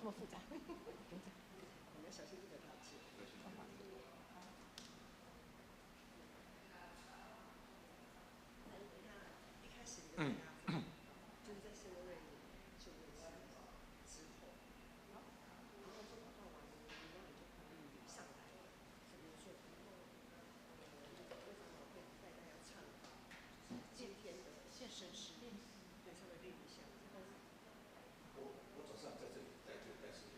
這麼複雜。你要小心這個調節。那你等一下，一開始你跟大家分享，就是在聖位就位之後，然後做禱告完，然後你就可以上來，就比如說，魏長老會帶大家唱，就是今天的現實詩，對，稍微練一下。我早上在這裡帶就帶詩。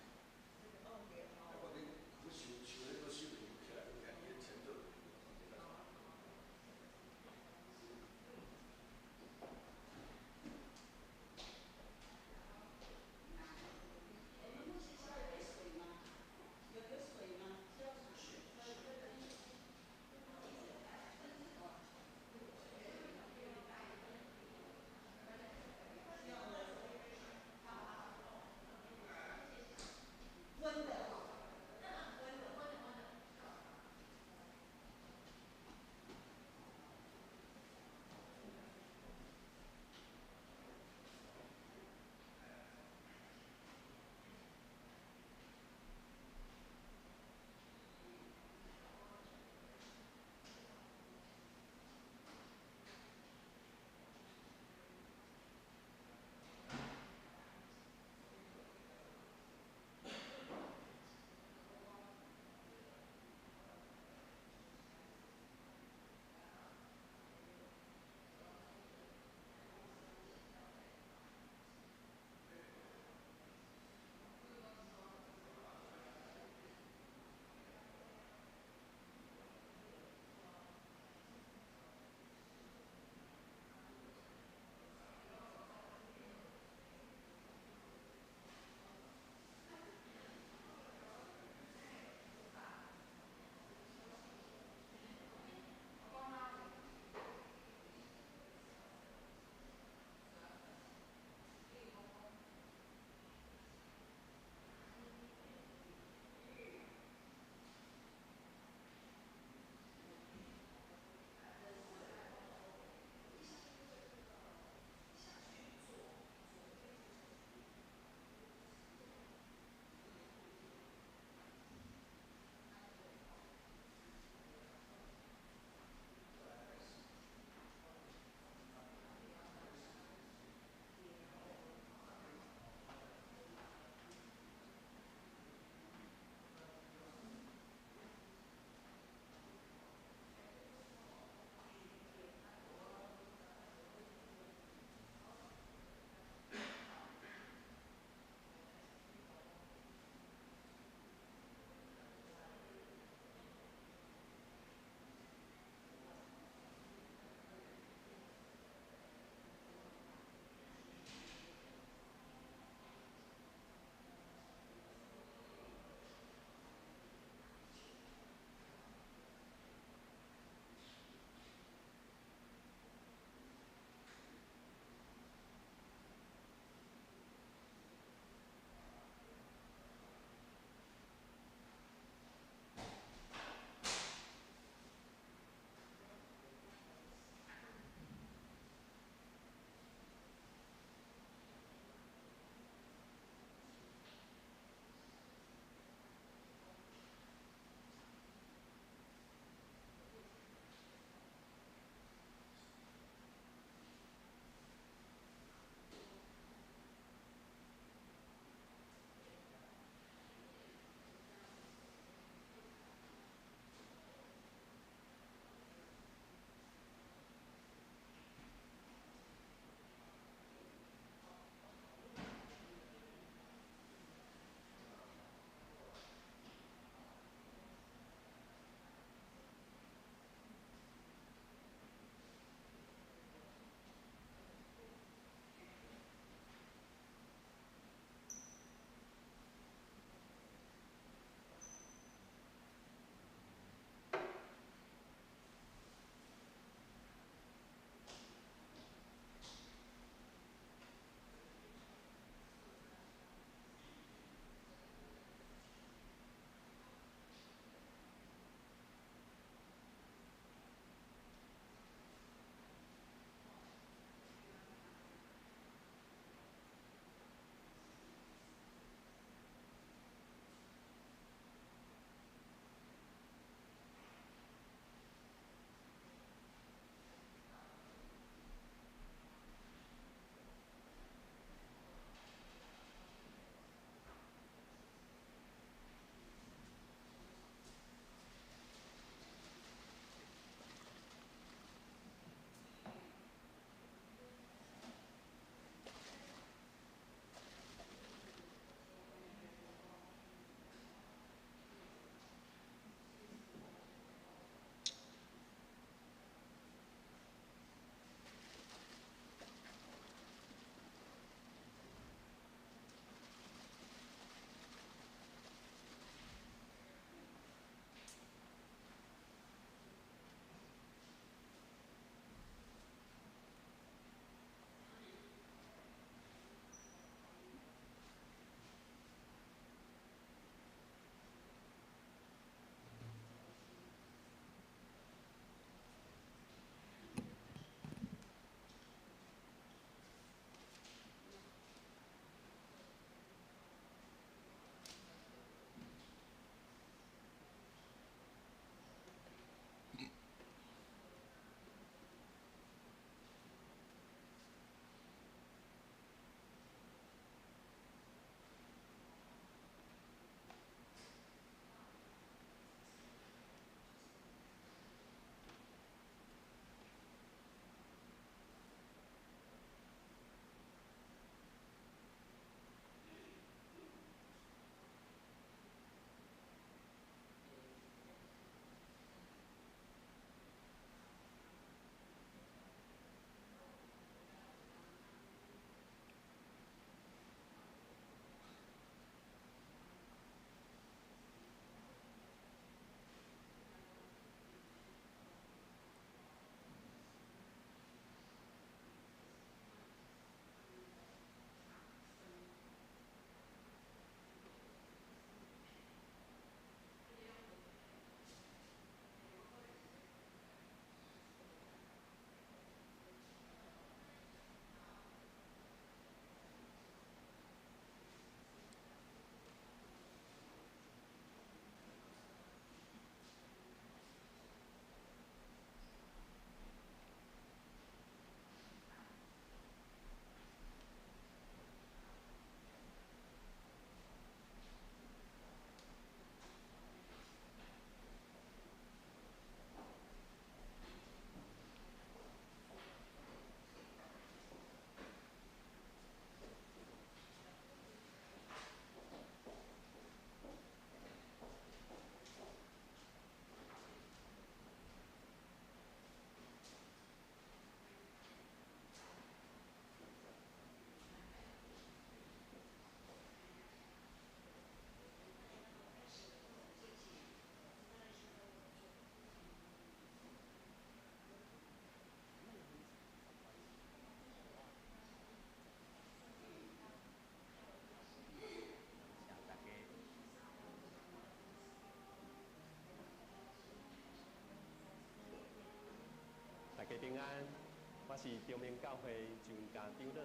是中明教會張家長老，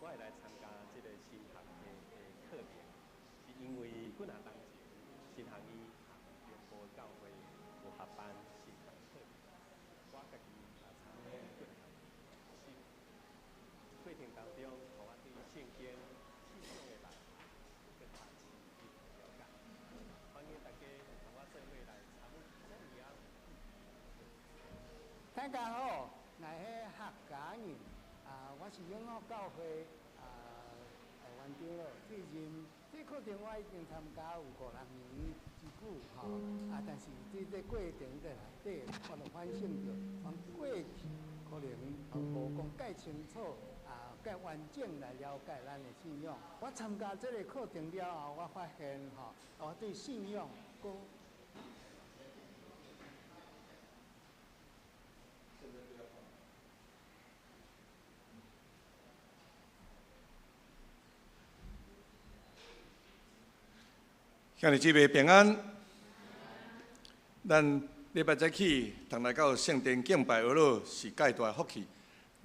我會來參加這個神學的課程，是因為幾若當前神學院和中部教會有合辦神學課程，我家己也參與進行學習。過程當中，予我對聖經信仰的內涵閣較深入了解。歡迎大家同我做伙來參與這麼樣有意義的課程。大家好，𠊎係客家人，啊，我是永福教會啊元長老。最近這課程我已經參加有五六年之久吼，啊，但是佇這過程的內底，我就反省著，講過去可能無講蓋清楚，啊，蓋完整來了解咱的信仰。我參加這个課程了後，我發現吼，我對信仰閣兄弟姊妹平安。咱禮拜早起，同來到聖殿敬拜學樂是蓋大福氣。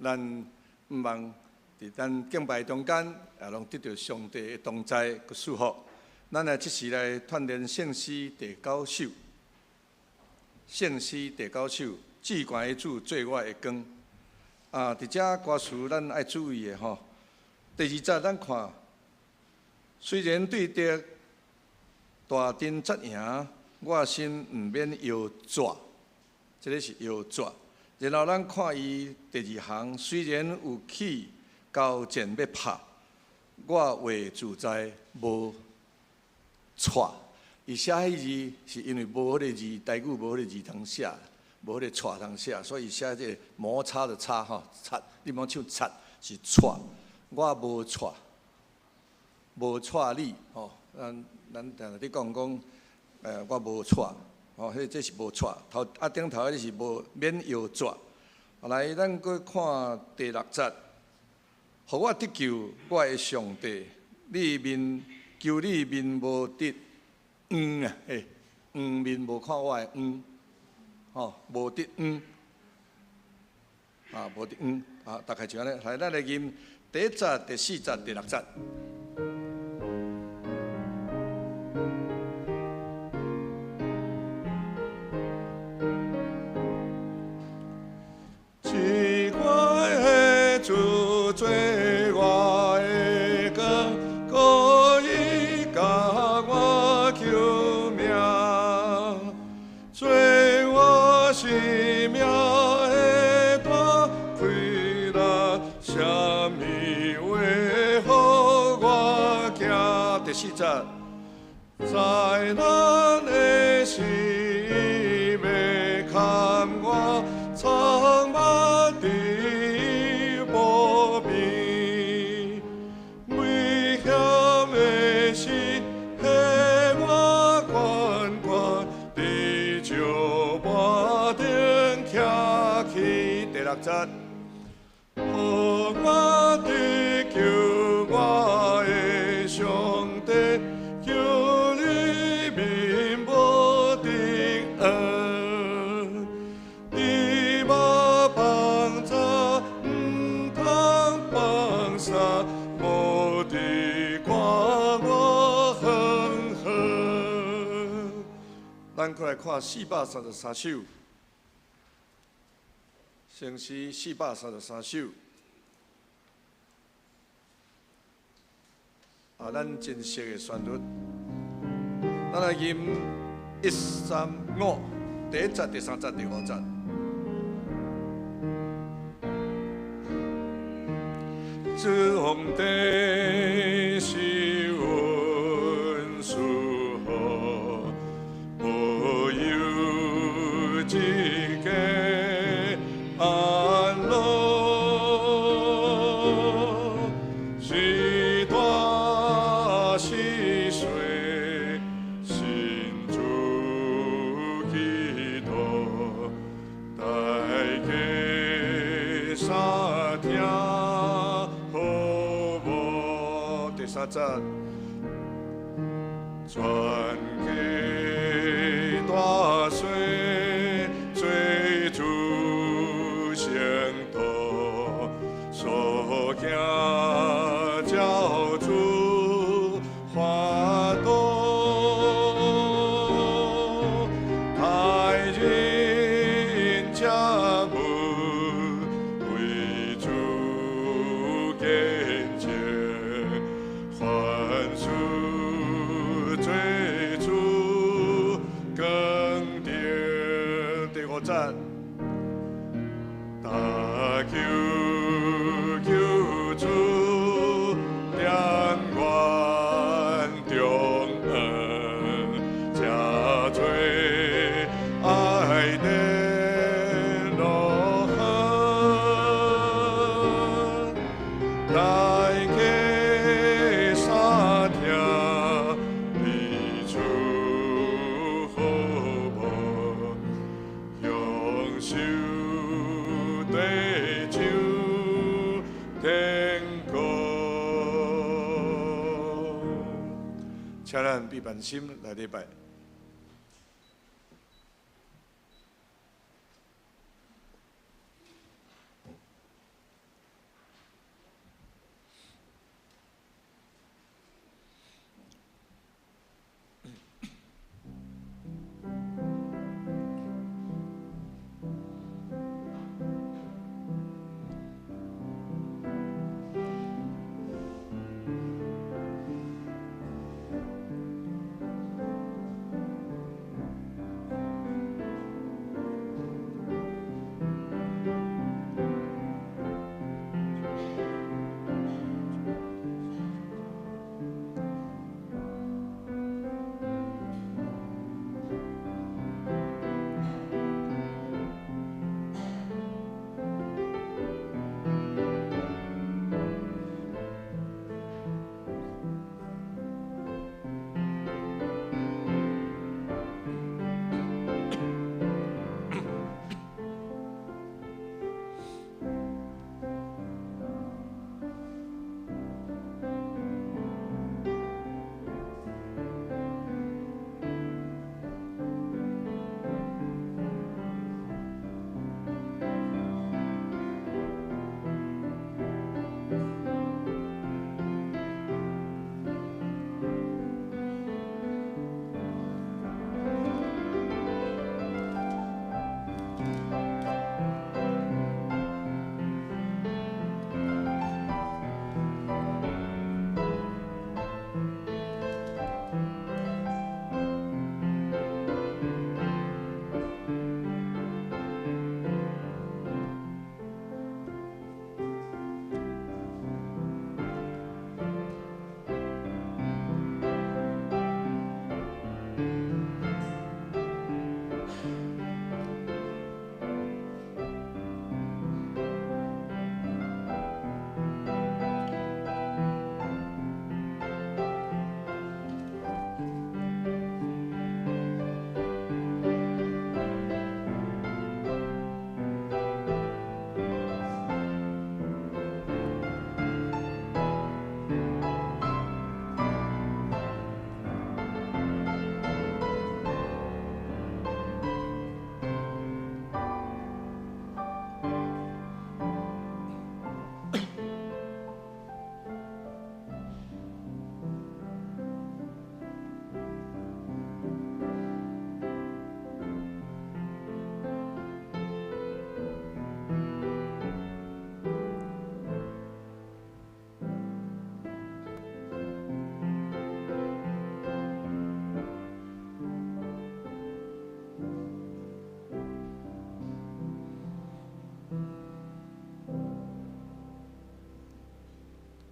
咱毋望佇咱敬拜中間，也攏得著上帝的同在佮祝福。咱來這時來串連聖詩第九首，聖詩第九首，至懸的主做我的光。啊，佇遮歌詞咱愛注意的吼。第二節咱看，雖然對敵大陣扎營，我心毋免搖掣，這个是搖掣。然後咱看伊第二行，雖然有起交戰欲拍，我話自在無掣。伊寫彼字是因為無彼个字，台語無彼个字通寫，無彼个掣通寫，所以寫這个摩擦的擦吼，擦，你莫唱擦是掣，我無掣，無掣你吼，咱。咱定定咧講講，我無掣，吼，彼這是無掣，頭啊頂頭彼个是無免搖掣。後來咱閣看第六節，予我得救，我的上帝，你面求你面無得黃啊，嘿，黃面無看我的黃，吼，無得黃，啊，無得黃，啊，大概就按呢，來，咱來吟第一節、第四節、第六節。至懸的主做我的光，故意共我救命，做我生命的大快樂，啥物話予我驚？第四節，災難的時欲牽我，藏目佇無邊，危險的時，彼我懸懸佇石板頂徛起。第六節，予我得救我的上帝，求你面無得黃，你嘛放早，毋通放捒，無得看我遠遠。咱閣來看433首，聖詩433首。啊，咱真熟的旋律，咱來吟一三五，第一節、第三節、第五節。上帝是恩賜予，保佑一家安樂，是大是小，信主基督，大家相聽好無？第三節，全家大細做主聖徒，節。大求救主點阮中恩，這多愛的路河，大家三聽彼此好無，享受地久天長。請咱閉萬心來禮拜。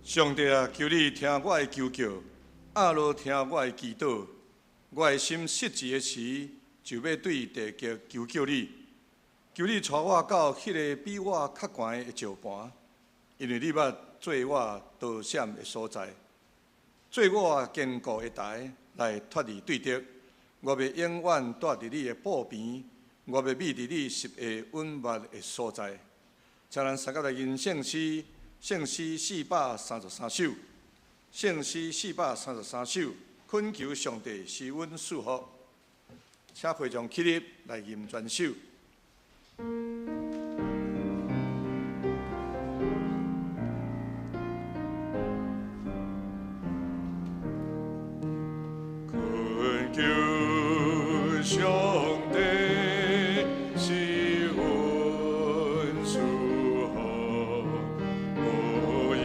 上帝啊，求你聽我的求叫，阿羅聽我的祈禱。我的心失志的時，就欲對地極求叫你，求你帶我到彼个比我較懸的石盤，因為你捌做我逃閃的所在，做我堅固的台來脫離對敵。我欲永遠蹛佇你的布邊，我欲覕佇你十下穩密的所在。請咱三個來吟聖詩。聖詩433首，聖詩433首，懇求上帝施阮賜福，請會眾起立來吟全首。懇求上帝施阮賜福，保佑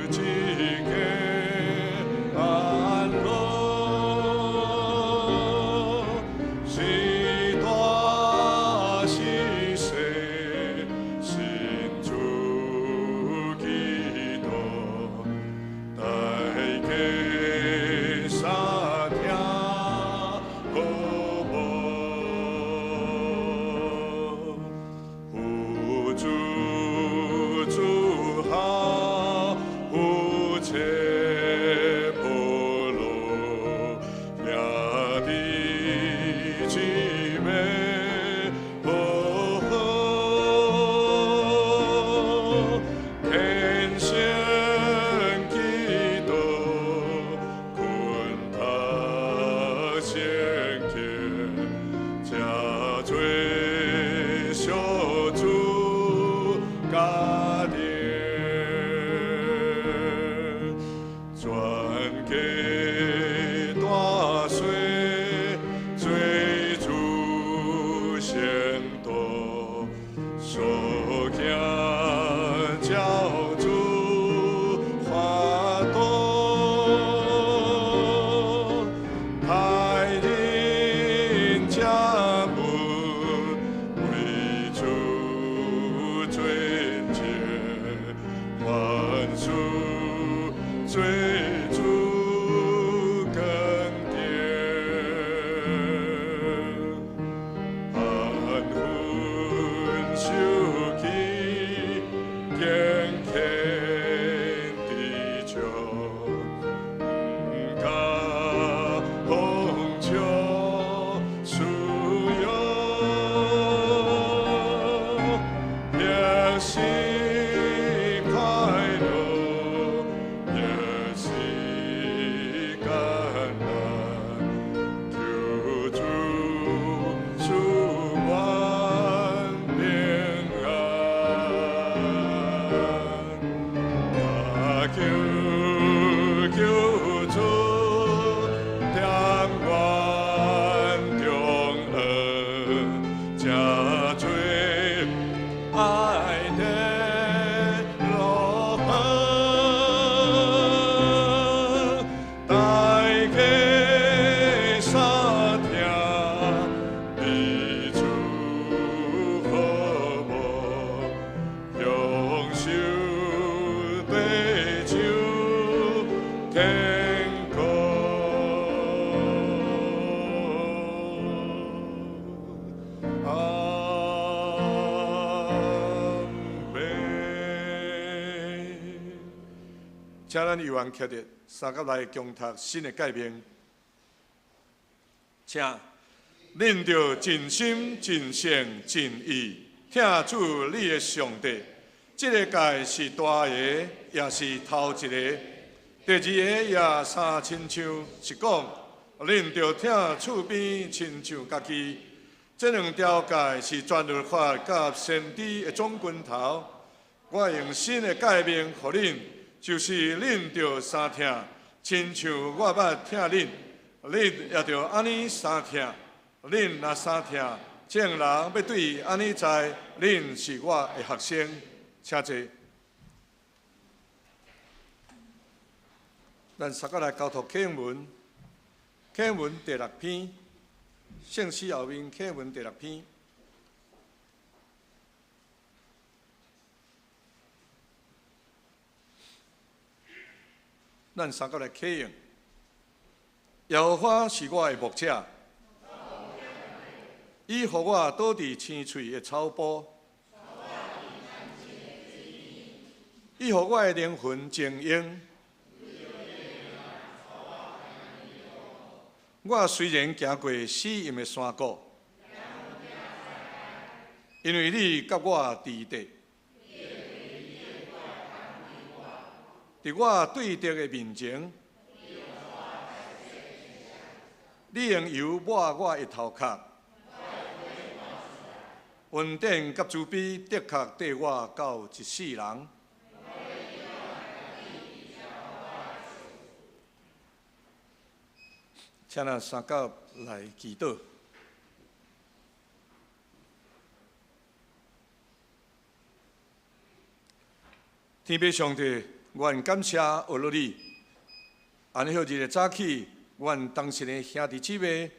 一家安樂，是大請咱猶原徛佇三甲來共讀新的誡命。請恁著盡心、盡性、盡意疼主你的上帝。這个誡是大个，也是頭一个。第二个也相親像，是講恁著疼厝邊親像家己。這兩條誡是全律法佮先知的總拳頭。我用新的誡命予恁，就是恁著相疼，親像我捌疼恁，恁也著按呢相疼。恁若相疼，眾人欲對按呢知，恁是我的學生。請坐。咱三個來交託啟應文，啟應文第六篇，聖詩後面啟應文第六篇。咱三個來啟應。耶和華是我的牧者，伊予我倒佇青翠的草埔，伊予我的靈魂靜養。我雖然行過死蔭的山谷，因為你佮我佇佇，佇我對敵的面前，你用油抹我的頭殼，恩典佮慈悲的確綴我到一世人。請咱三甲來祈禱。天父上帝，阮感謝阿羅你，按呢好日的早起，阮同心的兄弟姊妹，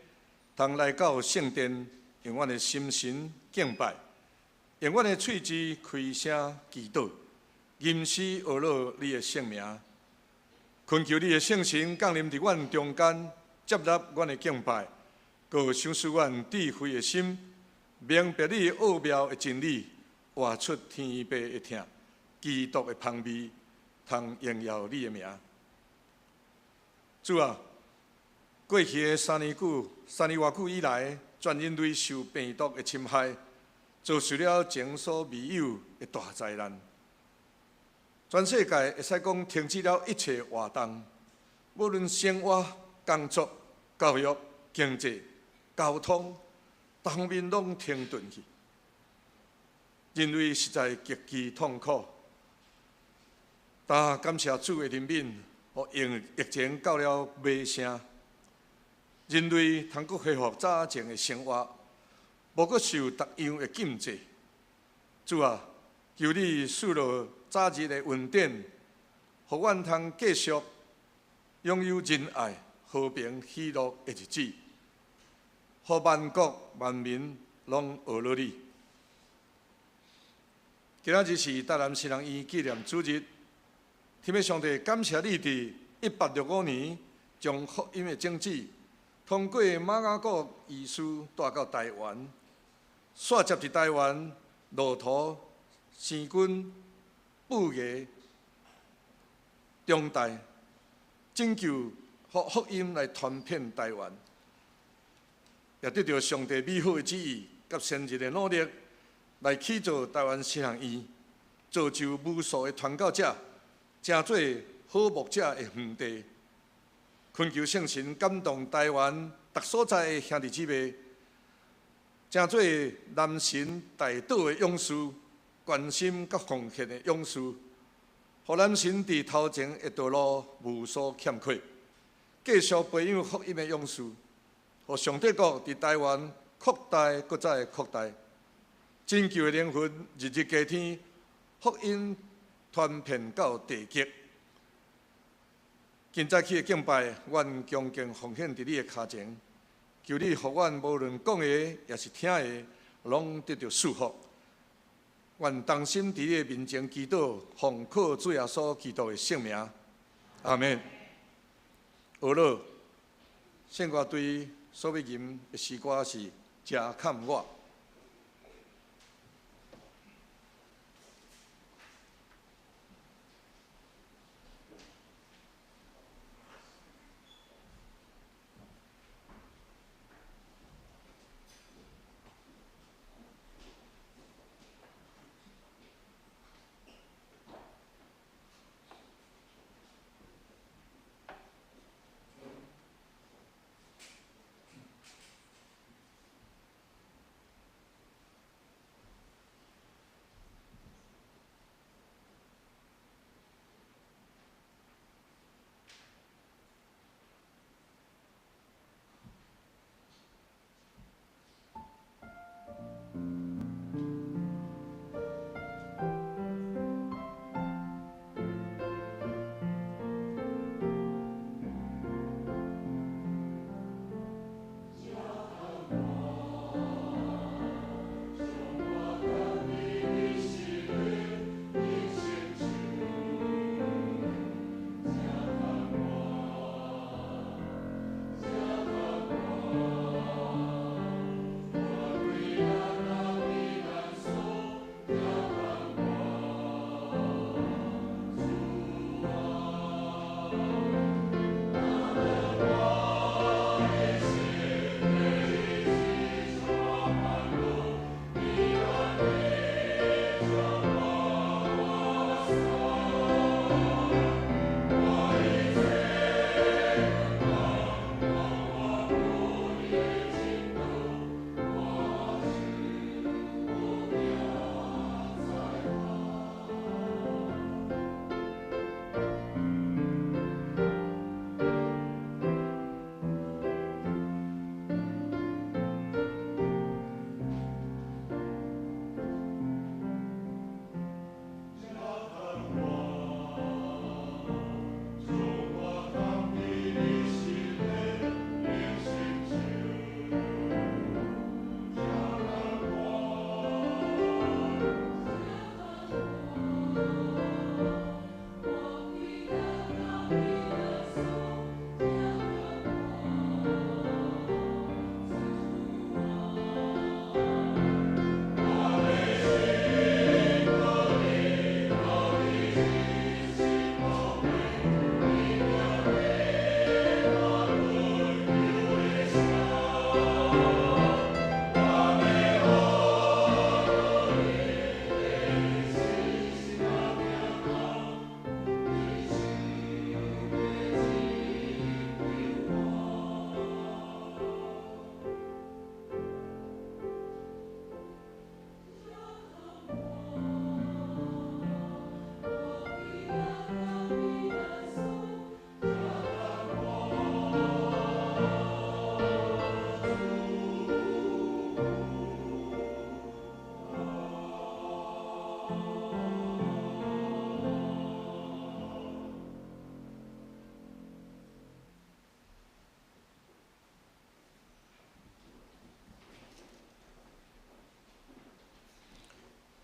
通來到聖殿，用阮的心神敬拜，用阮的喙舌開聲祈禱，吟詩阿羅你的聖名，懇求你的聖神降臨佇阮中間，接納阮的敬拜，閣賞賜阮智慧的心，明白你奧妙的真理，活出天父的疼，基督的芳味，通榮耀你的名。主啊，過去的三年久、三年外久以來，全人類受病毒的侵害，遭受了前所未有的大災難。全世界會使講停止了一切活動，無論生活、工作、教育、經濟、交通，各方面攏停頓去。人類實在極其痛苦。但感謝主的憐憫，予疫情到了尾聲，人類通閣恢復早前的生活，無閣受逐樣的禁制。主啊，求你賜落早日的恩典，予阮通繼續擁有仁愛、和平、喜樂的日子，予萬國萬民攏學了你。今仔日是台南神學院紀念主日，天父上帝感謝你佇1865年將福音的種子通過馬雅各醫師帶到台灣，煞接佇台灣路途、生根、布藝、長大，拯救福音來傳遍台灣，也得著上帝美好的旨意佮先人的努力，來起造台灣神學院，造就無數的傳教者，成做好牧者的園地。懇求聖神感動台灣逐所在的兄弟姊妹，成做南神代禱的勇士，關心佮奉獻的勇士，予南神佇頭前的道路無所欠缺，繼續培養福音的勇士，予上帝國佇台灣擴大，閣再擴大，拯救的靈魂日日加添，福音傳遍到地極。今早起的敬拜，阮恭敬奉獻佇你的跤前，求你予阮無論講的抑是聽的，攏得著祝福。願同心佇你的面前祈禱，奉靠主耶穌基督的聖名，阿們。呵咾，聖歌隊所欲吟的詩歌是《這欠我》。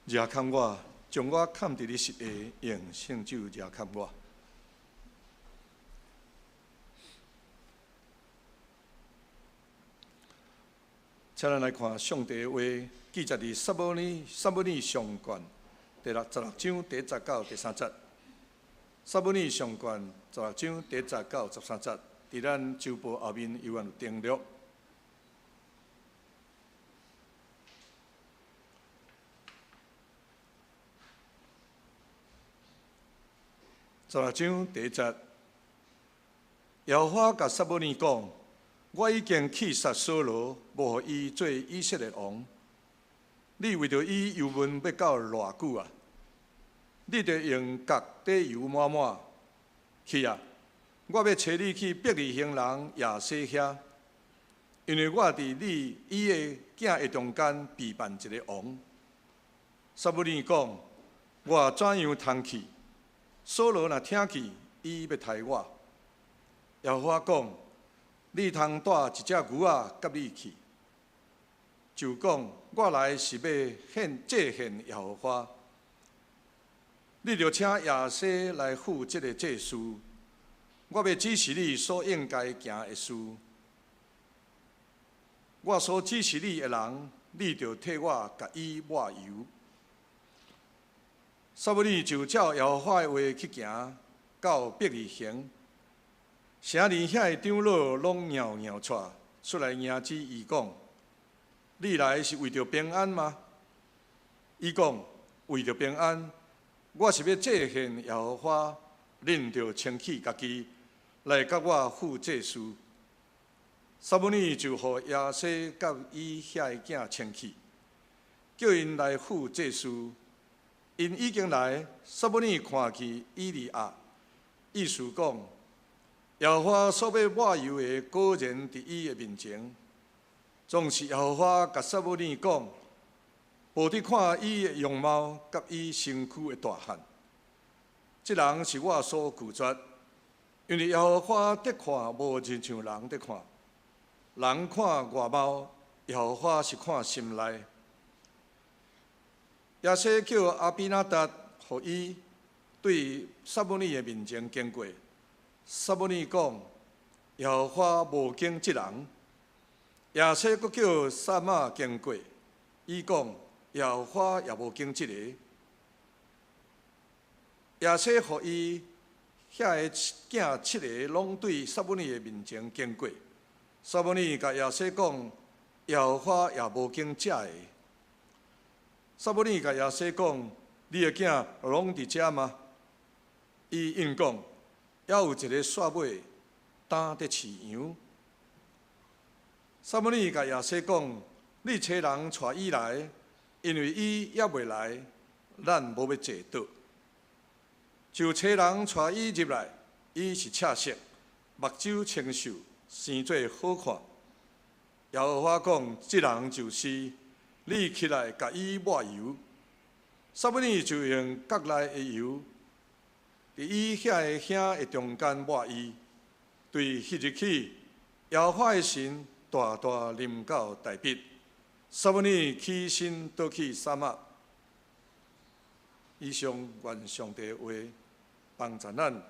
掠砍我，將我崁佇你膝下，用聖手掠砍我。請咱來看上帝的話，記載佇撒母耳撒母耳上卷第六十六章第一節到第三節。撒母耳上卷十六章第一節到十三節，佇咱周報後面猶原有登錄。十六章第一節，耶和華共撒母耳講：我已經棄殺掃羅，無予伊做以色列王。你為著伊憂悶欲到偌久啊？你著用角底油抹抹去啊！我欲差你去伯利恆人耶西遐，因為我佇你伊的囝的中間備辦一个王。撒母耳講：我怎樣通去？掃羅若聽見，伊欲刣我。耶和華講：你通帶一隻牛仔佮你去，就講我來是欲獻祭獻耶和華。你著請耶西來負這个祭事，我欲指示你所應該行的事。我所指示你的人，你著替我共伊抹油。撒母耳就照耶和華的話去行，到伯利恆。城裡遐的長老攏蟯蟯掣出來迎接伊，講：你來是為著平安嗎？伊講：為著平安，我是欲祭獻耶和華，恁著清去家己，來佮我赴祭事。撒母耳就予耶西佮伊遐的囝清去，叫𪜶來赴祭事。𪜶已經來，撒母耳看見以利押，意思講，耶和華所欲抹油的果然佇伊的面前。總是耶和華共撒母耳講，無佇看伊的容貌佮伊身軀的大漢，這人是我所拒絕，因為耶和華佇看無親像人佇看，人看外貌，耶和華是看心內。耶西叫亞比拿達，予伊對撒母耳的面前經過。撒母耳講：耶和華無揀這人。耶西閣叫撒瑪經過，伊講：耶和華也無揀這個。耶西予伊遐个囝七个攏對撒母耳的面前經過。撒母耳共耶西講：耶和華也無揀這个。撒母耳共耶西講：你的囝攏佇遮嗎？伊應講：猶有一个煞尾，擔佇飼羊。撒母耳共耶西講：你差人帶伊來，因為伊猶未來，咱無欲坐桌。就差人帶伊入來，伊是赤色，目睭清秀，生做好看。耶和華講：這人就是。你起來，共伊抹油。撒母耳就用角內的油，佇伊遐个兄的中間抹伊。對彼日起，耶和華的神大大臨到大衛。撒母耳起身倒去撒瑪。以上願上帝的話幫助咱。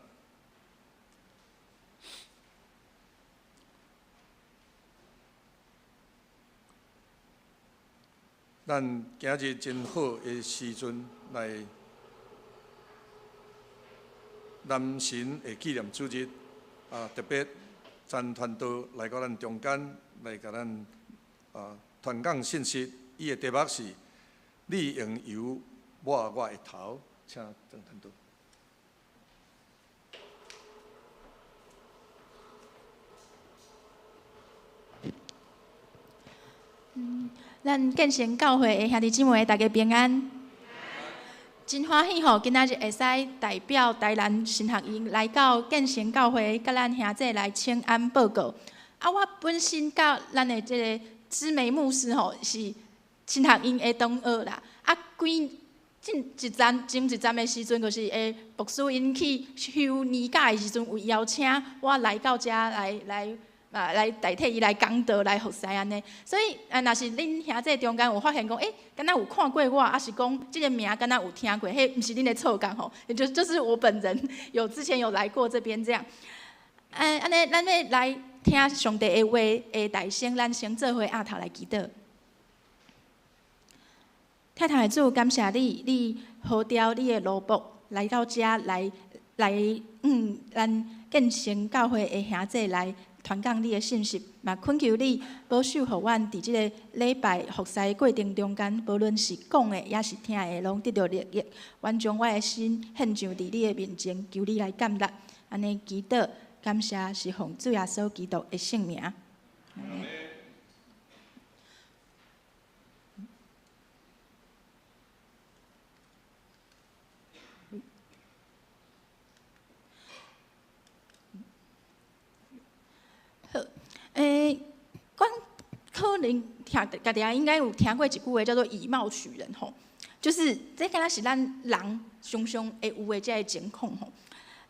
咱今日真好的時陣來南神的紀念主日，啊，特別陳傳道來到咱中間來共咱啊傳講信息。伊的題目是：你用油抹我的頭，請陳傳道。咱建成教會的兄弟姊妹，大家平安。真歡喜吼，今仔日會使代表台南神學院來到建成教會，佮咱兄弟來請安報告。啊，我本身佮咱的這个姊妹牧師吼是神學院的同學啦。啊，幾前一站前一站的時陣，就是會牧師𪜶去休年假的時陣，有邀請我來到遮來來。啊，來代替伊來講道來服侍按呢。所以啊，若是恁兄弟中間有發現講，敢若有看過我，抑是講這个名敢若有聽過，彼毋是恁的錯覺吼，就是我本人有之前有來過這邊這樣。按呢，咱欲來聽上帝的話的代先，咱先做伙徹頭來祈禱。疼痛的主，感謝你，你呼召你的奴僕來到遮來來，咱建成教會的兄弟來傳講你的信息，嘛懇求你保守予阮佇這个禮拜服侍的過程中間，無論是講的抑是聽的，攏得著利益。阮將我的心獻上佇你的面前，求你來接納。按呢祈禱，感謝是奉主耶穌基督的聖名。好，阮可能聽，家己也應該有聽過一句話，叫做以貌取人吼，就是這敢若是咱人常常會有的這个情況吼。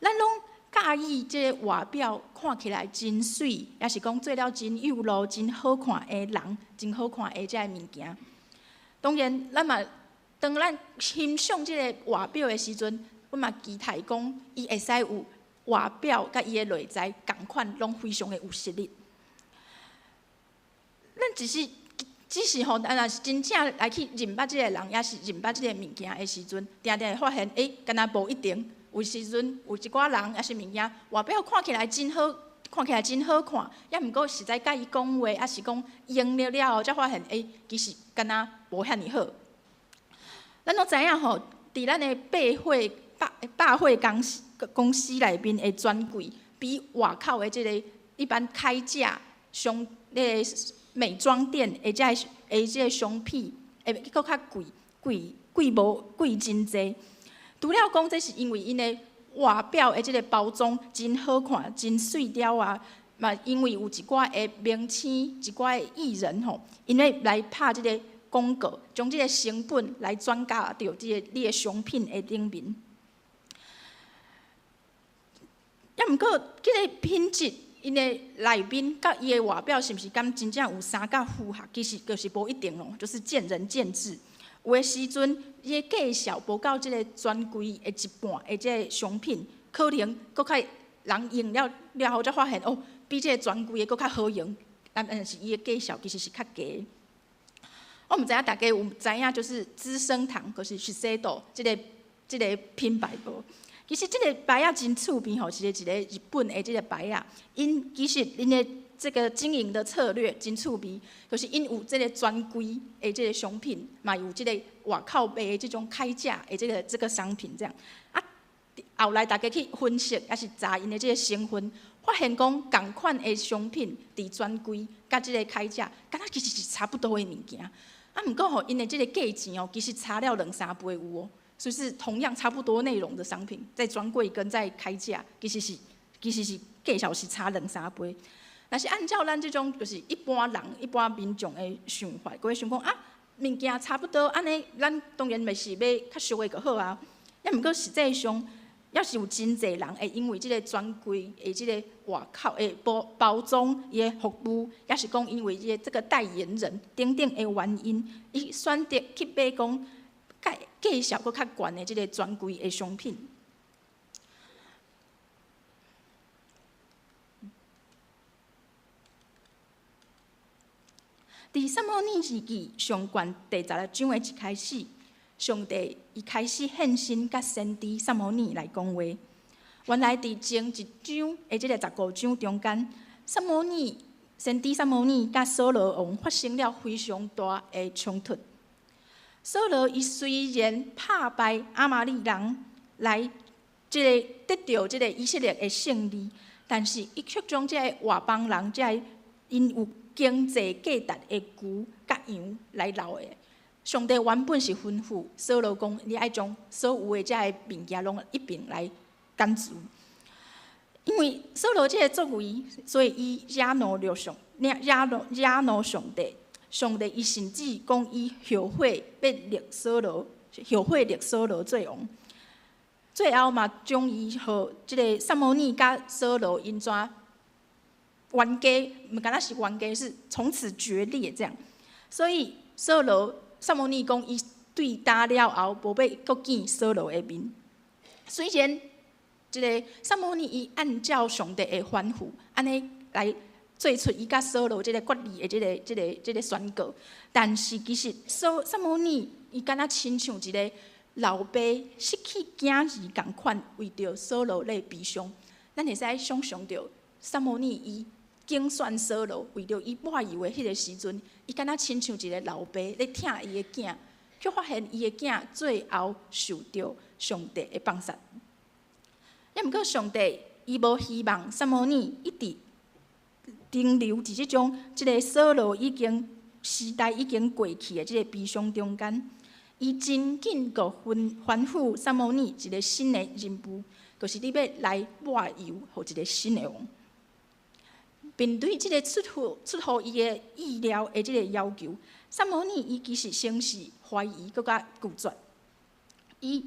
咱攏佮意這个外表看起來真媠，抑是講做了真幼路、真好看的人，真好看的這个物件。當然，咱嘛當咱欣賞這个外表的時陣，阮嘛期待講伊會使有外表佮伊的內在仝款，攏非常的有實力。咱只是吼，咱若是真正來去認捌這个人，抑是認捌這个物件的時陣，定定會發現，敢若無一定。有時陣有一寡人，抑是物件，外表看起來真好，看起來真好看，抑毋過實在佮伊講話，抑是講用了了後，才發現，其實敢若無遐爾好。咱攏知影吼，佇咱的百貨公司內面的專櫃，比外口的這个一般開價商，那个美妝店的這个商品，會閣較貴，貴貴無貴真濟。除了講這是因為𪜶的外表的這个包裝真好看、真媠了啊，嘛因為有一寡的明星、一寡的藝人吼，𪜶會來拍這个廣告，將這个成本來轉嫁到這个你的商品的頂面。抑毋過，這个品質，𪜶的內面佮伊的外表是毋是敢真正有相佮符合？其實就是無一定咯，就是見仁見智。有的時陣，伊的價數無到這个專櫃的一半的這个商品，可能閣較人用了了後才發現哦，比這个專櫃的閣較好用，但是伊的價數其實是較低。我毋知影大家有知影，就是資生堂，就是資生堂這个品牌無？其實這个牌仔真趣味吼，是一个日本的這个牌仔，𪜶其實𪜶的這个經營的策略真趣味，就是𪜶有這个專櫃的這个商品，嘛有這个外口賣的這種開價的這个商品這樣。啊，後來大家去分析，抑是查𪜶的這个成分，發現講仝款的商品佇專櫃佮這个開價，敢若其實是差不多的物件。啊，毋過吼，𪜶的這个價錢哦，其實差了兩三倍有哦。所以是同樣差不多內容的商品，在專櫃跟在開價，其實是價數是差兩三倍。若是按照咱這種就是一般人、一般民眾的想法，閣會想講啊，物件差不多，按呢，咱當然嘛是買較俗的就好啊。抑毋過實際上，抑是有真濟人會因為這个專櫃的這个外口的包裝、伊的服務，抑是講因為這個代言人等等的原因，伊選擇去買講價數閣較懸的這个專櫃的商品。佇撒母耳記上卷第十六章的一開始，上帝伊開始現身佮先知撒母耳來講話。原來佇前一章的這个15章中間，先知撒母耳佮掃羅王發生了非常大的衝突。掃羅伊雖然拍敗亞瑪力人，來這个得著這个以色列的勝利，但是伊卻將這个外邦人，這个𪜶有經濟價值的牛佮羊來留的。上帝原本是吩咐掃羅講，你愛將所有的這个物件攏一併來剪除。因為掃羅這個作為，所以伊惹怒了上，惹怒上帝。上帝伊甚至講伊後悔欲立掃羅，後悔立掃羅做王。最後嘛，將伊予這个撒母耳佮掃羅𪜶怎冤家，毋敢若是冤家，是從此決裂這樣。所以掃羅撒母耳講，伊對今了後，無欲閣見掃羅的面。雖然這个撒母耳伊按照上帝的吩咐，按呢來做出伊佮掃羅這个決裂的這个宣告，但是其實撒母耳伊敢若親像一个老爸失去囝兒仝款，為著掃羅咧悲傷。咱會使想像著撒母耳伊揀選掃羅，為著伊抹油的彼个時陣，伊敢若親像一个老爸咧疼伊的囝，卻發現伊的囝最後受著上帝的放殺。抑毋過上帝伊無希望撒母耳一直停留佇這種這个掃羅已經時代已經過去的這个悲傷中間，伊真緊閣吩咐撒母耳一个新的任務，就是你欲來抹油，予一个新的王。面對這个出乎伊的意料的這个要求，撒母耳伊其實先是懷疑，閣較拒絕。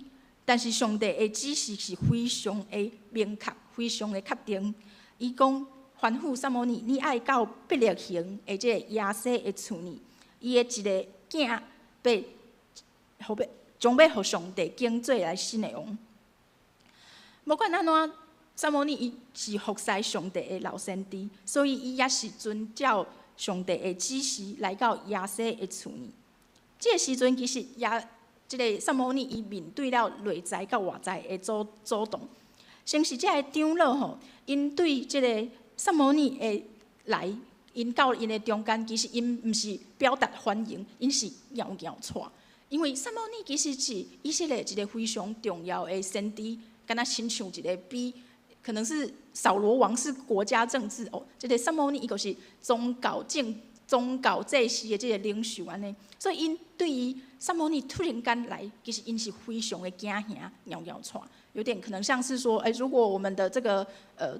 但是上帝的指示是非常的明確，非常的確定。伊講吩咐撒母耳，你愛到伯利恆的這个耶西的厝裡，伊的一个囝欲予欲將欲予上帝揀做來新的王。無管按怎，撒母耳伊是服侍上帝的老先知，所以伊也是遵照上帝的指示來到耶西的厝裡。這个時陣其實也。這个撒母耳伊面對了內在佮外在的阻擋。先是這个長老吼，𪜶對這个撒母耳的來，𪜶到𪜶的中間，其實𪜶毋是表達歡迎，𪜶是掾掾掣。因為撒母耳其實是以色列一个非常重要的先知，敢若親像一個比可能是掃羅王是國家政治哦，這个撒母耳伊就是宗教祭司的這个領袖按呢，所以𪜶對於撒母耳突然間來，其實𪜶是非常的驚嚇，掾掾掣，有點可能像是說，欸，如果我們的這個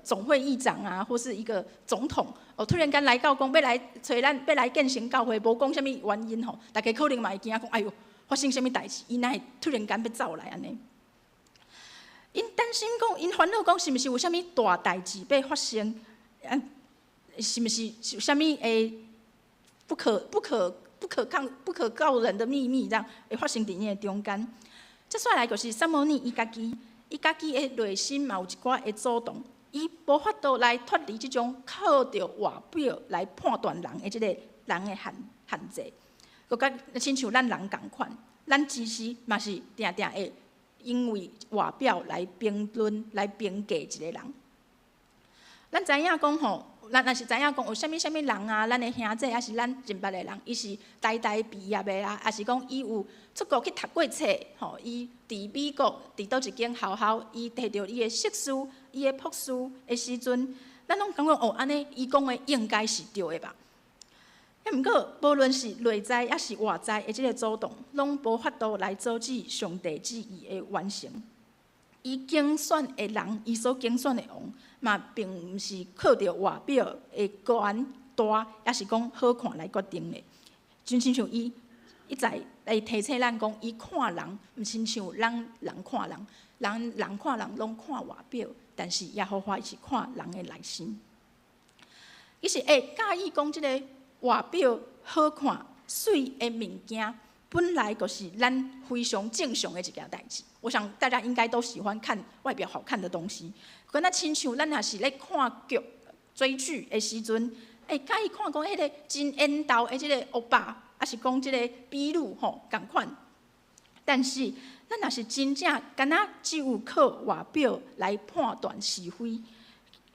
總會議長啊，或是一個總統，哦，突然間來到講欲來揣咱，欲來建成教會，無講啥物原因吼，大家可能嘛會驚講，哎喲，發生啥物代誌？伊哪會突然間欲走來按呢？𪜶擔心講，𪜶煩惱講，是毋是有啥物大代誌欲發生？啊，是毋是有啥物會不可抗、不可告人的秘密，這樣會發生佇𪜶的中間？接下來就是撒母耳伊家己的內心嘛有一寡的阻擋，伊無法度來脫離這種靠著外表來判斷人的這個人的限制。閣較親像咱人仝款，咱其實嘛是定定會因為外表來評論、來評價一個人。咱知影講吼，咱若是知影講有啥物啥物人啊，咱的兄弟抑是咱認捌的人，伊是台大畢業的啊，抑是講伊有出國去讀過冊，吼，伊佇美國佇佗一間學校，伊摕著伊的碩士、伊的博士的時陣，咱攏感覺哦，按呢伊講的應該是對的吧？抑毋過，無論是內在抑是外在的這个阻擋，攏無法度來阻止上帝旨意的完成。伊揀選的人，伊所揀選的王，嘛並毋是靠著外表的高大，抑是講好看來決定的。真親像伊一再來提醒咱講，伊看人，毋親像咱人看人，人看人攏看外表，但是耶和華伊是看人的內心。伊是會佮意講這个外表好看、媠的物件，本來就是咱非常正常的一件代誌。我想大家應該都喜歡看外表好看的東西。敢若親像咱若是咧看劇、追劇的時陣，會佮意看講彼个真緣投的這个歐巴，抑是講這个美女吼仝款。但是咱若是真正敢若只有靠外表來判斷是非，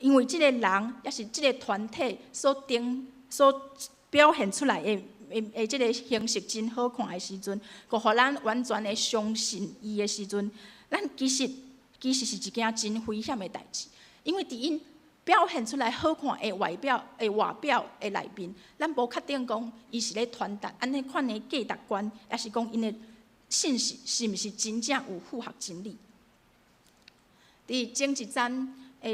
因為這个人抑是這个團體所表現出來的這个形式真好看的時陣，閣予咱完全的相信伊的時陣，咱其實是一件真危險的代誌，因為佇𪜶表現出來好看的外表的內面，咱無確定講伊是咧傳達按呢款的價值觀，抑是講𪜶的信息是毋是真正有符合真理。佇前一陣，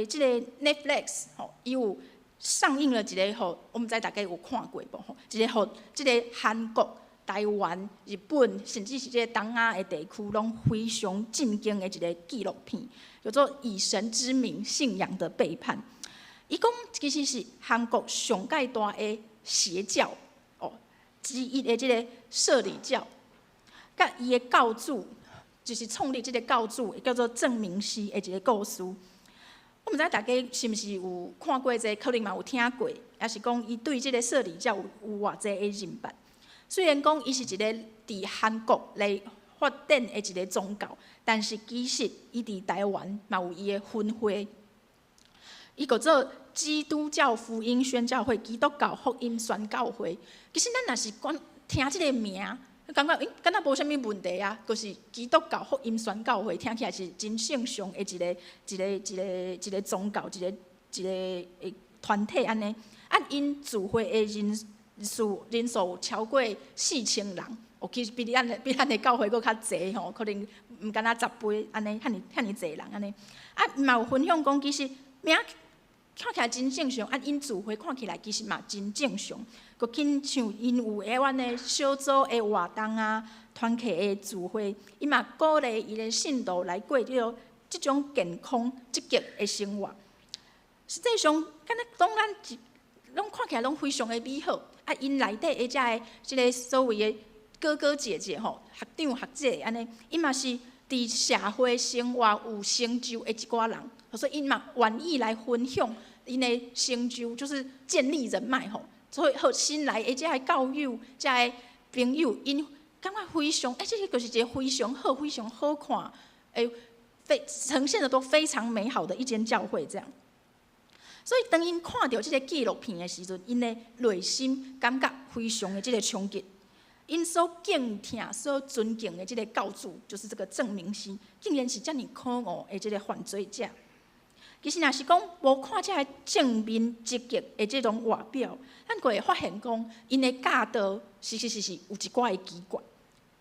這个 Netflix 吼，伊有上映了一个吼，我毋知大家有看過無吼？一个予這个韓國、台灣、日本，甚至是這个東亞的地區，攏非常震驚的一个紀錄片，叫做《以神之名：信仰的背叛》。伊講其實是韓國上蓋大的邪教哦之一的這个攝理教，佮伊的教主就是創立這个教主，叫做鄭明析的一个故事。我毋知大家是毋是有看過這個，可能嘛有聽過，抑是講伊對這个攝理教有偌濟的認捌。雖然講伊是一个佇韓國來發展的一个宗教，但是其實伊佇台灣嘛有伊的分會。伊叫做基督教福音宣教會，基督教福音宣教會。其實咱若是講聽這个名，感覺欸，敢若無啥物問題啊，就是基督教福音宣教會，聽起來是真正常的一个宗教，一个欸團體按呢。啊，𪜶聚會的人數有超過4000人，哦，其實比咱的教會閣較濟吼，可能毋敢若10倍按呢，遐爾遐爾濟人按呢。啊，嘛有分享講，其實名看起來真正常，啊，𪜶聚會看起來其實嘛真正常，閣親像𪜶有彼款的小組的活動啊，團契的聚會，伊嘛鼓勵伊的信徒來過這種健康積極的生活。實際上，敢若當咱攏看起來攏非常的美好，啊，𪜶內底的遮个這个所謂的哥哥姐姐吼，學長學姐按呢，𪜶嘛是佇社會生活有成就的一寡人，所以𪜶嘛願意來分享𪜶的成就，就是建立人脈吼。所以予新來的遮个教友、遮个朋友，𪜶感覺非常，欸，這个就是一个非常好、非常好看，欸，非呈現的都非常美好的一間教會這樣。所以當𪜶看著這个紀錄片的時陣，𪜶的內心感覺非常的這个衝擊。𪜶所敬聽、所尊敬的這个教主，就是這个鄭明析，竟然是遮爾可惡的這个犯罪者。其實若是講無看這个正面積極的這種外表，咱閣會發現講，𪜶的教導實是有一寡的奇怪。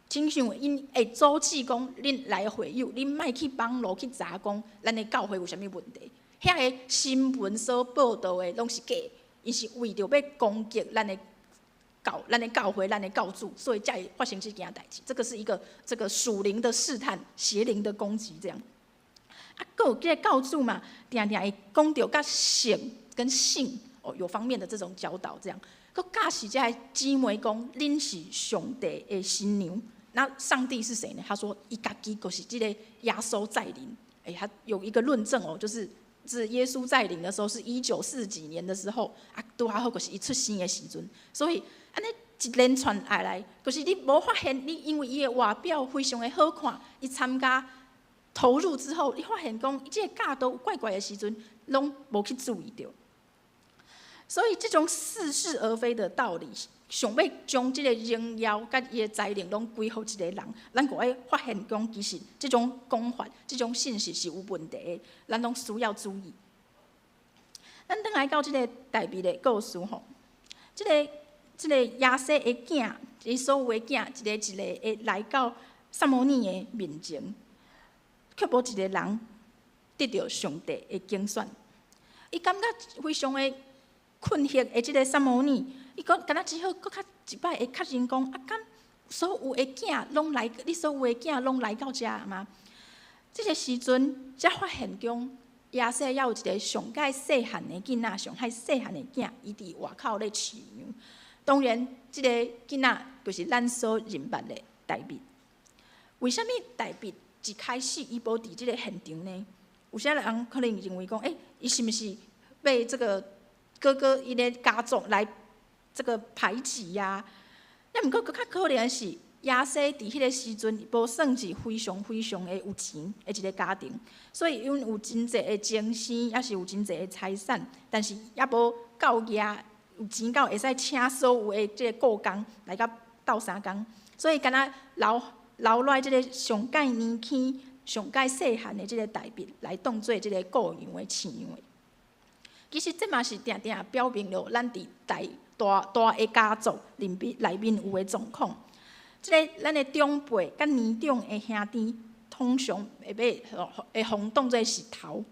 親像𪜶會阻止講，恁來的會友，恁莫去網路去查講，咱的教會有啥物問題。遐个新聞所報導的攏是假，𪜶是為著欲攻擊咱的教會、咱的教主，所以才會發生這件代誌。這個是一個這個屬靈的試探、邪靈的攻擊，這樣。啊，閣有這个教主嘛，定定會講著佮性跟性哦有方面的這種教導，這樣。閣教示這个姊妹講，恁是上帝的新娘。那上帝是誰呢？他說，伊家己就是這個耶穌再臨。欸，他有一個論證哦，就是耶穌再臨的時候，是一九四幾年的時候，啊，拄好就是伊出生的時陣，所以按呢一連串下來，就是你無發現，你因為伊的外表非常的好看，伊參加投入之後，你發現講伊這个教導怪怪的時陣，攏無去注意著。所以這種似是而非的道理，想欲將這个榮耀佮伊的才能攏歸予一個人，咱閣愛發現講，其實這種講法、這種信息是有問題的，咱攏需要注意。咱轉來到這个大衛的故事吼，這个耶西的囝，伊所有的囝，一个一个會來到撒母耳的面前，卻無一个人得著上帝的揀選。伊感覺非常的困惑的這个撒母耳，伊講敢若只好閣較一擺會確認講，啊，敢所有的囝攏來，你所有的囝攏來到遮嗎？這个時陣才發現講，耶西猶有一个上蓋細漢的囡仔，上蓋細漢的囝，伊佇外口咧飼羊。當然，這个囡仔就是咱所認捌的大衛。為啥物大衛一開始伊無佇這个現場呢？有些人可能認為講，欸，伊是毋是被這个哥哥𪜶的家族來這個排擠呀？啊，毋過閣較可能是耶西佇彼个時陣無算是非常非常的有錢的一个家庭，所以𪜶有真濟的精生，抑是有真濟的財產，但是猶無夠額有錢到會使請所有的這个僱工來共鬥相共，所以敢若留落這个上蓋年輕、上蓋細漢的這个大衛來當做這个顧羊的飼羊的。其實這嘛是定定表明了咱佇大大大的家族內面有的狀況。這个咱的長輩佮年長的兄弟，通常會欲會予當做是頭。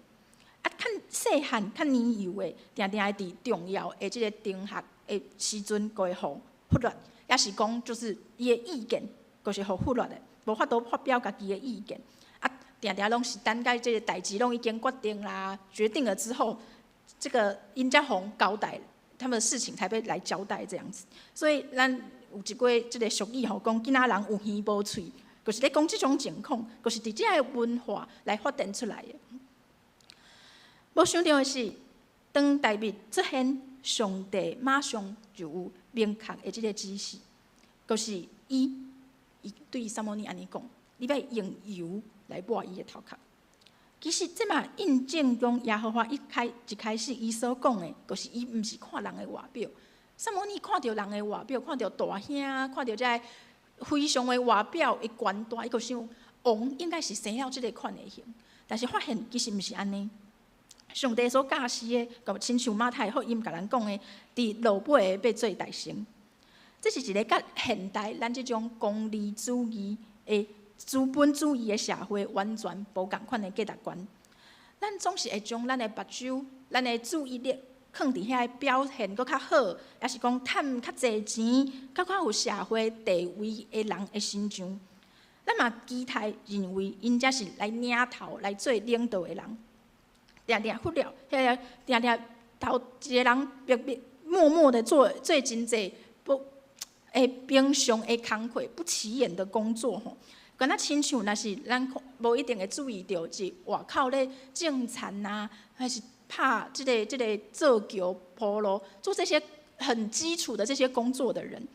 啊，較細漢、較年幼的，定定會佇重要的這个場合的時陣，閣會予忽略，抑是講就是伊的意見，閣是予忽略的，無法度發表家己的意見。啊，定定攏是等甲這个代誌攏已經決定啦，決定了之後，這個𪜶才予交代他們的事情，才被來交代這樣子。所以咱有一句這個俗語吼，講囡仔人有耳無喙，就是咧講這種情況，就是佇這个文化來發展出來的。無想著的是，當大衛出現，上帝馬上就有明確的這個指示，就是伊對撒母耳按呢講：你欲用油來抹伊的頭殼。其實這嘛印證講耶和華一開始伊所講的，就是伊毋是看人的外表。撒母耳看著人的外表，看著大兄，看著這个非常的外表的權大，伊就想王應該是生了這个款的型。但是發現其實毋是按呢。上帝所教示的，就親像馬太福音共咱講的，佇落尾的欲做大臣。這是一个佮現代咱這種功利主義的資本主義的社會完全無仝款的價值觀。咱總是會將咱的目睭、咱的注意力囥佇遐表現閣較好，抑是講趁較濟錢、較較有社會地位的人的身上。咱嘛期待認為𪜶才是來領頭來做領導的人。定定忽略，彼个定定頭一個人默默默默的做真濟不會平常的工課，不起眼的工作吼。敢若親像若是咱無一定會注意著，是外口咧種田啊，還是拍這個做橋鋪路，做這些很基礎的這些工作的人。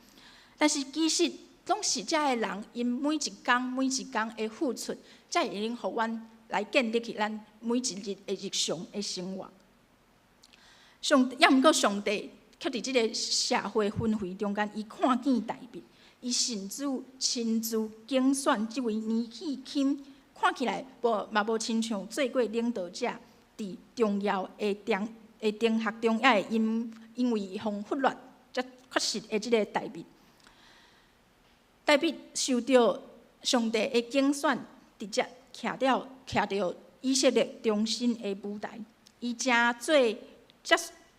但是其實攏是遮个人，𪜶每一工每一工的付出，才會用予阮來建立起咱每一日的日常的生活。抑毋過上帝卻佇這个社會氛圍中間，伊看見大衛，伊甚至親自揀選這位年紀輕，看起來無嘛無親像做過領導者，佇重要的場的場合中，也會因為予忽略才缺失的這个大衛。大衛受著上帝的揀選，直接徛著以色列中心的舞台，伊成做接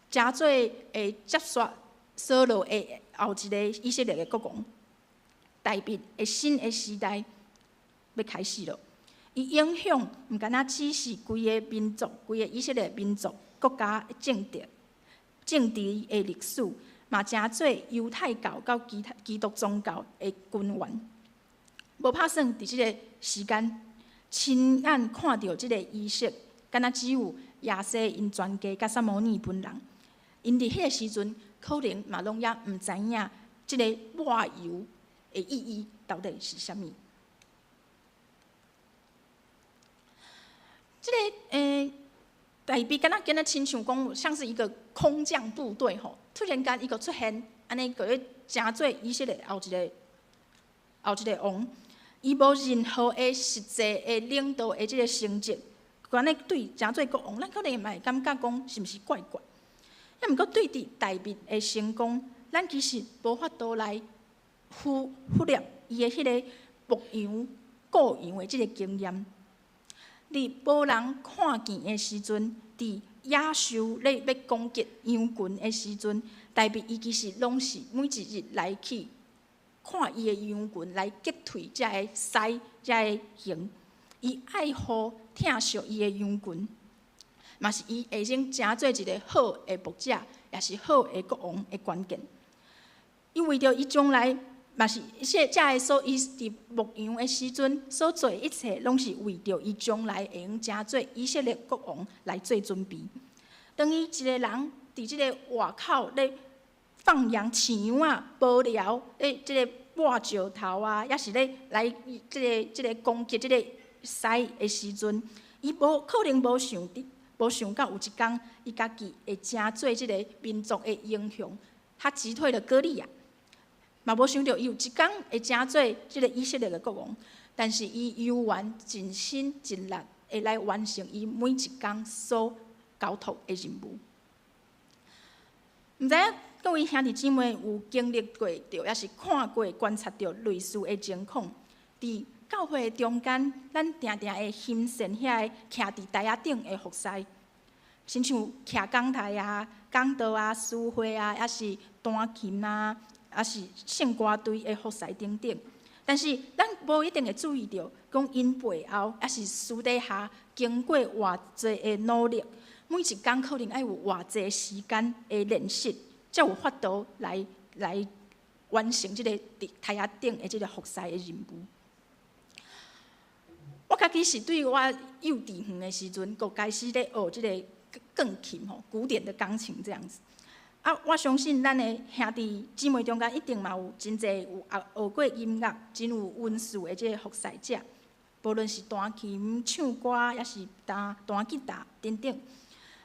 成做會接續掃羅的後一個以色列的國王。大衛的新的時代欲開始了，伊影響毋敢若只是規个民族、規个以色列民族國家政治的歷史，嘛成做猶太教佮其他基督宗教的根源。無拍算佇這个時間，親眼看著這个儀式，敢若只有耶西𪜶全家佮撒母耳本人。𪜶佇彼个時陣，可能嘛攏猶毋知影這个抹油的意義到底是啥物。這个大衛敢若敢若親像講，像是一個空降部隊吼，突然間伊就出現，按呢閣咧成做以色列後一個王。伊無任何的實際的領導的這个成績，按呢對成做國王，咱可能嘛會感覺講是毋是怪怪？抑毋過對佇大衛的成功，咱其實無法度來忽略伊的彼个牧羊顧羊的這个經驗。佇無人看見的時陣，佇野獸咧欲攻擊羊群的時陣，大衛伊其實攏是每一日來去看伊的羊群，來擊退遮个獅、遮个熊。伊愛護疼惜伊的羊群，嘛是伊會用成做一个好的牧者，也是好的國王的關鍵。伊為著伊將來嘛是這个所伊佇牧羊的時陣所做一切，攏是為著伊將來會用成做以色列國王來做準備。當伊一个人佇這个外口咧放羊飼羊仔，無聊咧這个抹石頭啊，抑是咧來這個攻擊這个獅的時陣，伊無可能無想到有一工，伊家己會成做這个民族的英雄，他擊退了歌利亞。嘛無想著伊有一工會成做這个以色列的國王，但是伊猶原盡心盡力會來完成伊每一工所交託的任務。毋知影各位兄弟姊妹有經歷過著，抑是看過、觀察著類似的情況？佇教會中間，咱定定會欣羨遐个徛佇台仔頂的服侍，親像徛講台啊、講道啊、司會啊，抑是彈琴啊，抑是聖歌隊的服侍等等。但是咱無一定會注意著，講𪜶背後抑是私底下經過偌濟的努力，每一工可能愛有偌濟時間的練習，才有法度來完成這個佇台仔頂的這個服侍的任務。我家己是對我幼稚園的時陣，就開始咧學這個鋼琴吼，古典的鋼琴這樣子。啊，我相信咱的兄弟姊妹中間一定嘛有真濟有學過音樂、真有恩賜的這個服侍者，無論是彈琴、唱歌，抑是彈彈吉他等等。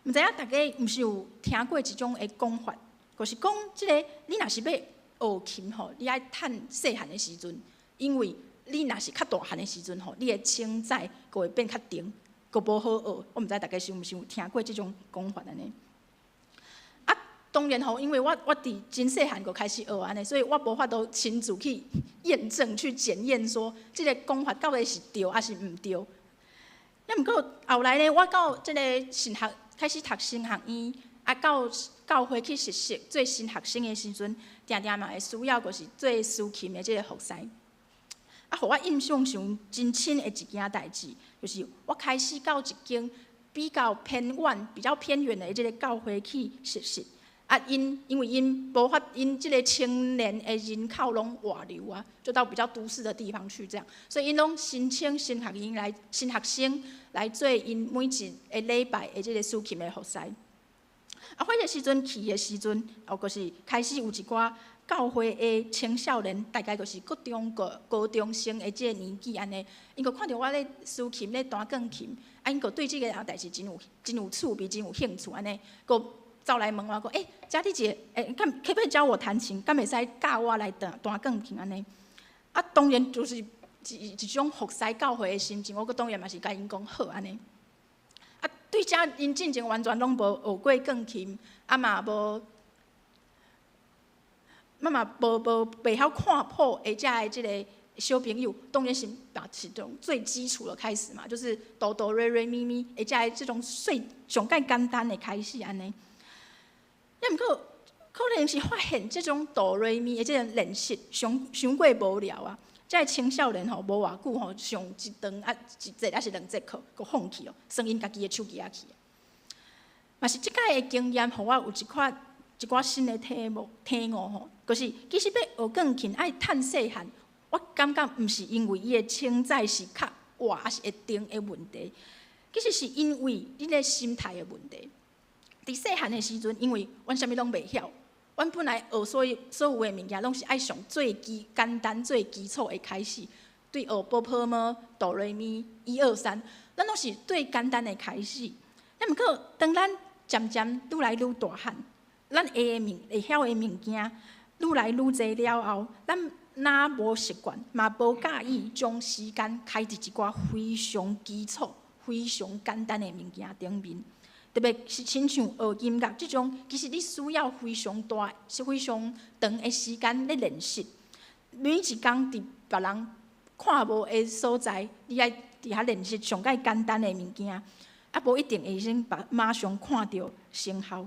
毋知影大家毋是有聽過一種的講法，就是講這個你若是欲學琴吼，你愛趁細漢的時陣，因為你若是較大漢的時陣吼，你的聲帶閣會變較沉，閣無好學。我毋知大家是毋是有聽過這種講法按呢？啊，當然吼，因為我佇真細漢就開始學按呢，所以我無法度親自去驗證、去檢驗說，這個講法到底是對抑是毋對。抑毋過後來呢，我到這個神學開始讀神學院，啊，到教會去實習做神學生的時陣，定定嘛會需要就是做司琴的這個服侍。啊，予我印象上真深的一件代誌，就是我開始到一間比較偏遠、比較偏遠的這個教會去實習。啊，𪜶因為𪜶無法，𪜶這個青年的人口攏外流啊，就到比較都市的地方去這樣，所以𪜶攏申請神學院來神學生來做𪜶每一个禮拜的這個司琴的服侍。啊，彼个時陣去的時陣，哦，就是開始有一寡教會的青少年，大概就是國中、高高中生的這個年紀按呢，𪜶就看著我咧司琴咧彈鋼琴，啊，𪜶就對這個代誌真有趣味、真有興趣按呢，閣走來問我講：“欸，佳麗姐，欸，敢可不可以教我彈琴？敢會使教我來彈彈鋼琴按呢？”啊，當然就是一種服侍教會的心情，我閣當然嘛是共𪜶講好按呢。啊，對遮𪜶進前完全攏無學過鋼琴，啊嘛無，嘛嘛無無袂曉看譜的遮的這個小朋友，當然是把是從最基礎的開始嘛，就是哆哆瑞瑞咪咪，會遮的這種最上蓋簡單的開始按呢。抑毋過可能是發現這種哆瑞咪的這個練習，傷傷過無聊啊！這个青少年吼，無偌久吼，上一堂啊一節抑是兩節課，閣放棄哦，耍𪜶家己的手機仔去。嘛是這擺的經驗，予我有一塊一寡新的體悟體悟吼，就是其實欲學鋼琴愛趁細漢，我感覺毋是因為伊的聲帶是較活抑是會沉的問題，其實是因為你的心態的問題。佇細漢的時陣，因為阮啥物攏袂曉，阮本來學所有所有的物件，攏是愛上最基簡單、最基礎的開始，對學波波麼、哆瑞咪、一二三，咱攏是最簡單的開始。抑毋過，當咱漸漸愈來愈大漢，咱會的物會曉的物件愈來愈濟了後，咱若無習慣，嘛無佮意將時間開佇一寡非常基礎、非常簡單的物件頂面。特別是親像學音樂這種，其實你需要非常大、是非常長的時間咧練習。每一工佇別人看無的所在，你愛佇遐練習上蓋簡單的物件，啊，無一定會先把馬上看著成效。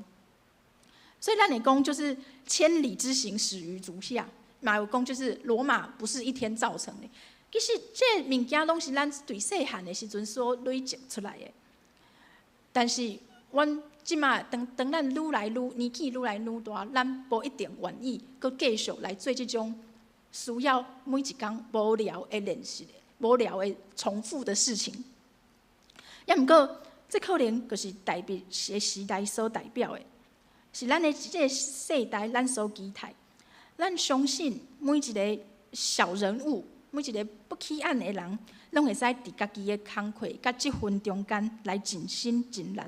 所以咱會講，就是千里之行，始於足下。嘛有講，就是羅馬不是一天造成的。其實這物件攏是咱對細漢的時陣所累積出來的。但是，阮這馬當當咱愈來愈年紀愈來愈大，咱無一定願意閣繼續來做這種需要每一工無聊的練習、無聊的重複的事情。抑毋過，這可能就是代表的時代所代表的，是咱的這個世代，咱所期待。咱相信每一個小人物，每一個不起眼的人，攏會使佇家己的工課佮職份中間來盡心盡力。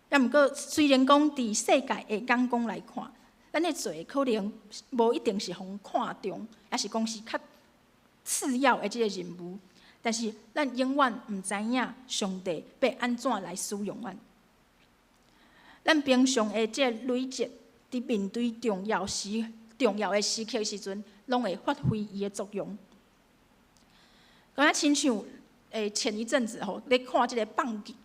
抑毋過，雖然講佇世界的眼光來看，咱咧做的可能無一定是予人看重，抑是講是較次要的這個任務，但是咱永遠毋知影上帝欲按怎來使用阮。咱平常的這個累積，佇面對重要的時刻時陣，攏會發揮伊的作用。敢若親像前一陣子吼，咧看這個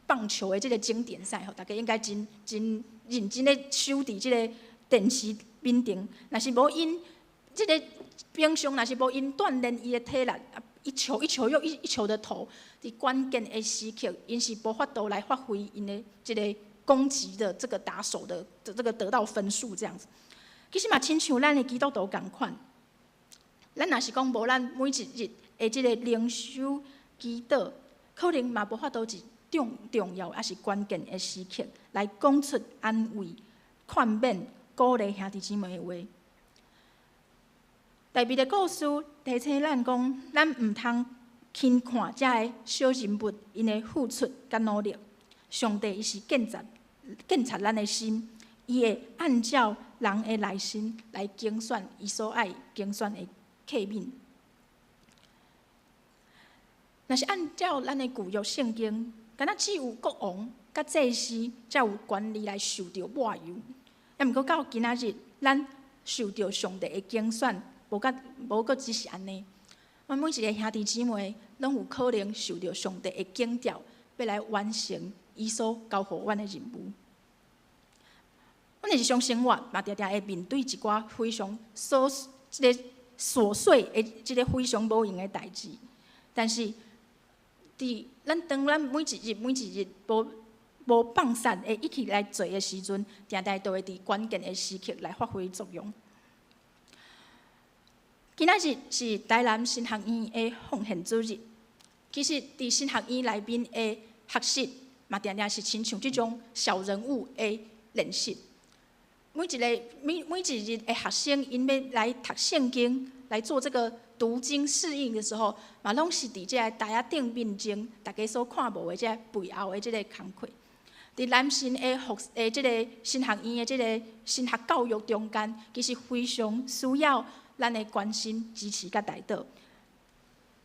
棒球的這個經典賽吼，大家應該真真認真咧守佇這個電視面前。若是無𪜶這個平常，若是無𪜶鍛鍊伊的體力，一球一球又一球的投，伫关键的时刻，𪜶是无法度来发挥𪜶的这个攻击的这个打手的这个得到分数这样子。其实嘛，亲像咱的基督徒仝款，咱若是讲无咱每一日的这个灵修祈祷，可能嘛无法度伫重要抑是关键的时刻来讲出安慰、劝勉、鼓励兄弟姊妹的话。大卫的故事提醒咱讲，咱毋通轻看遮个小人物𪜶的付出佮努力。上帝伊是鉴察咱的心，伊会按照人的内心来拣选伊所爱拣选的器皿。若是按照咱的旧约圣经，敢若只有国王佮祭司才有权利来受著抹油。抑毋过到今仔日，咱受著上帝的拣选，无阁只是按呢。阮每一个兄弟姊妹，拢有可能受著上帝的拣召，欲来完成伊所交予阮的任务。阮的日常生活嘛，定定会面对一寡非常琐这个琐碎的这个非常无用的代志，但是，伫咱当咱每一日每一日无放散的一起来做的时阵，定定都会伫关键的时刻来发挥作用。今仔日是台南神学院的奉献主日。其实，伫神学院内面的学习，嘛定定是亲像这种小人物的练习。每一个每每一日的学生，𪜶欲来读圣经，来做这个读经释义的时候，嘛拢是伫这个台仔顶面前，大家所看无的这个背后的这个工课。伫南神的服的这个神学院的这个神学教育中间，其实非常需要咱的关心、支持佮代祷。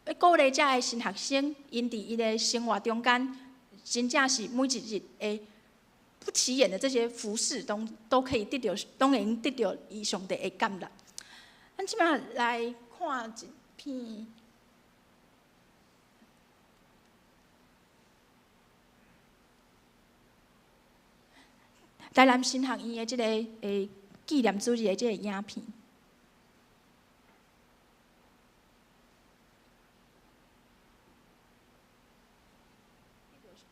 欲鼓励遮的神学生，𪜶伫伊的生活中间，真正是每一日的不起眼的这些服事，都可以得著，拢会用得著伊上帝的感纳。咱这摆来看一篇。台南神学院的这个纪念主日的这个影片。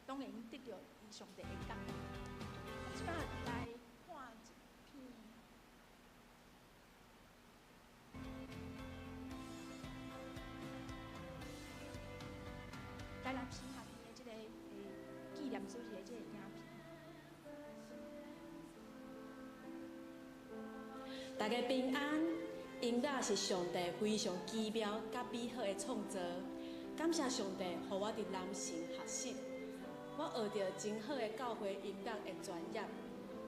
拢会用得著伊上帝的感纳。这摆来看一篇。台南神学院的这个纪念主日的这个影片。大家平安，音乐是上帝非常奇妙佮美好的创造。感谢上帝，予我伫南神学习，我学著真好的教会音乐的专业，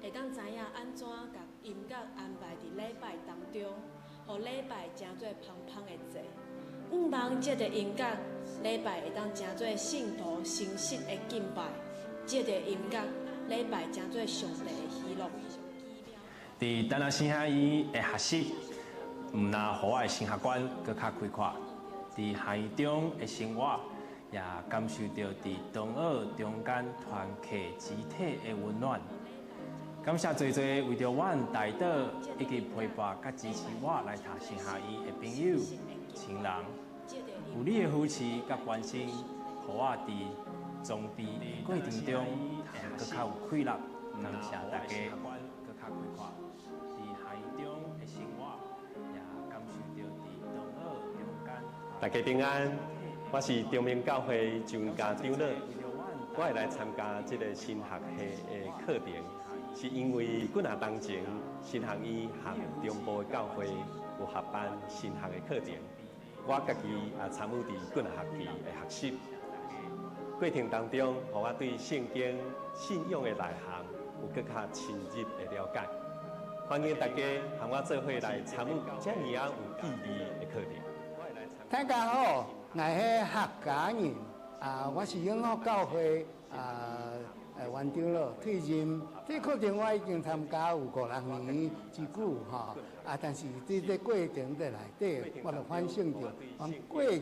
会当知影按怎共音乐安排伫礼拜当中，予礼拜成做芳芳的祭。向望藉著音乐，礼拜会当成做圣徒诚实的敬拜；藉著音乐，礼拜成做上帝的喜乐。伫台南神学院的学习，毋但予我的神学观阁较开阔，伫学院中的生活，也感受著伫同学中间团契集体的温暖。感谢济济为著阮代祷以及陪伴佮支持我来读神学院的朋友、亲人，有你的扶持佮关心，予我伫装备的过程中会阁较有气力。感谢大家。大家平安，我是中明教会张家长老，我会来参加这个神学系的课程，是因为几若当前神学院和中部的教会有合办神学的课程，我家己也参与伫几若学期的学习过程当中，予我对圣经信仰的内涵有阁较深入的了解。欢迎大家和我做伙来参与这尔仔有意义的课程。大家好，𠊎系客家人啊，我是永福教会啊园长老退任。这课程我已经参加有五六年之久吼，啊，但是伫这过程的内底，我就反省著，讲过去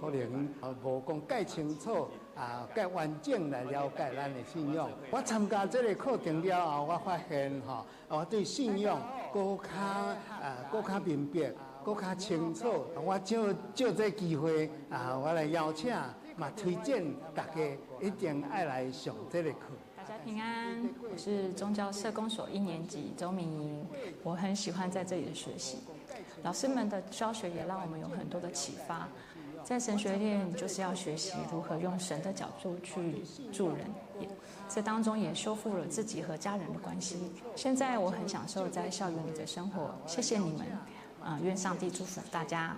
可能无讲介清楚啊，介完整来了解咱的信仰。我参加这个课程了后，我发现吼，我对信仰阁较明白。閣較清楚。我借借這機會啊，我來邀請，嘛推薦大家一定愛來上這個課。大家平安，我是宗教社工所一年級周明瑩，我很喜歡在這裡的學習，老師們的教學也讓我們有很多的啟發。在神學院就是要學習如何用神的角度去助人，也這當中也修復了自己和家人的關係。現在我很享受在校園裡的生活，謝謝你們，啊，願上帝祝福大家。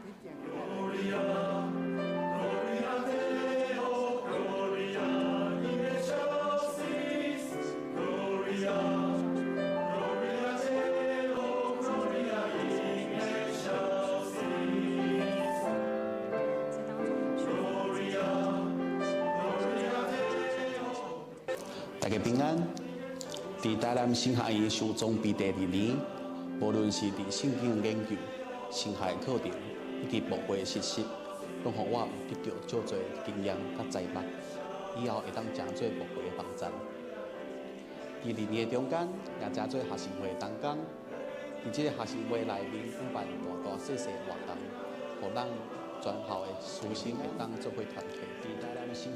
大家平安。佇台南神學院受裝備第二年，無論是佇聖經的研究、神學的課程以及牧會的實習，攏予我有得著足濟經驗佮才目，以後會當成做牧會的幫贊。佇二年的中間，也成做學生會的同工。佇這个學生會內面舉辦大大細細活動，予咱全校的師生會當做伙團契。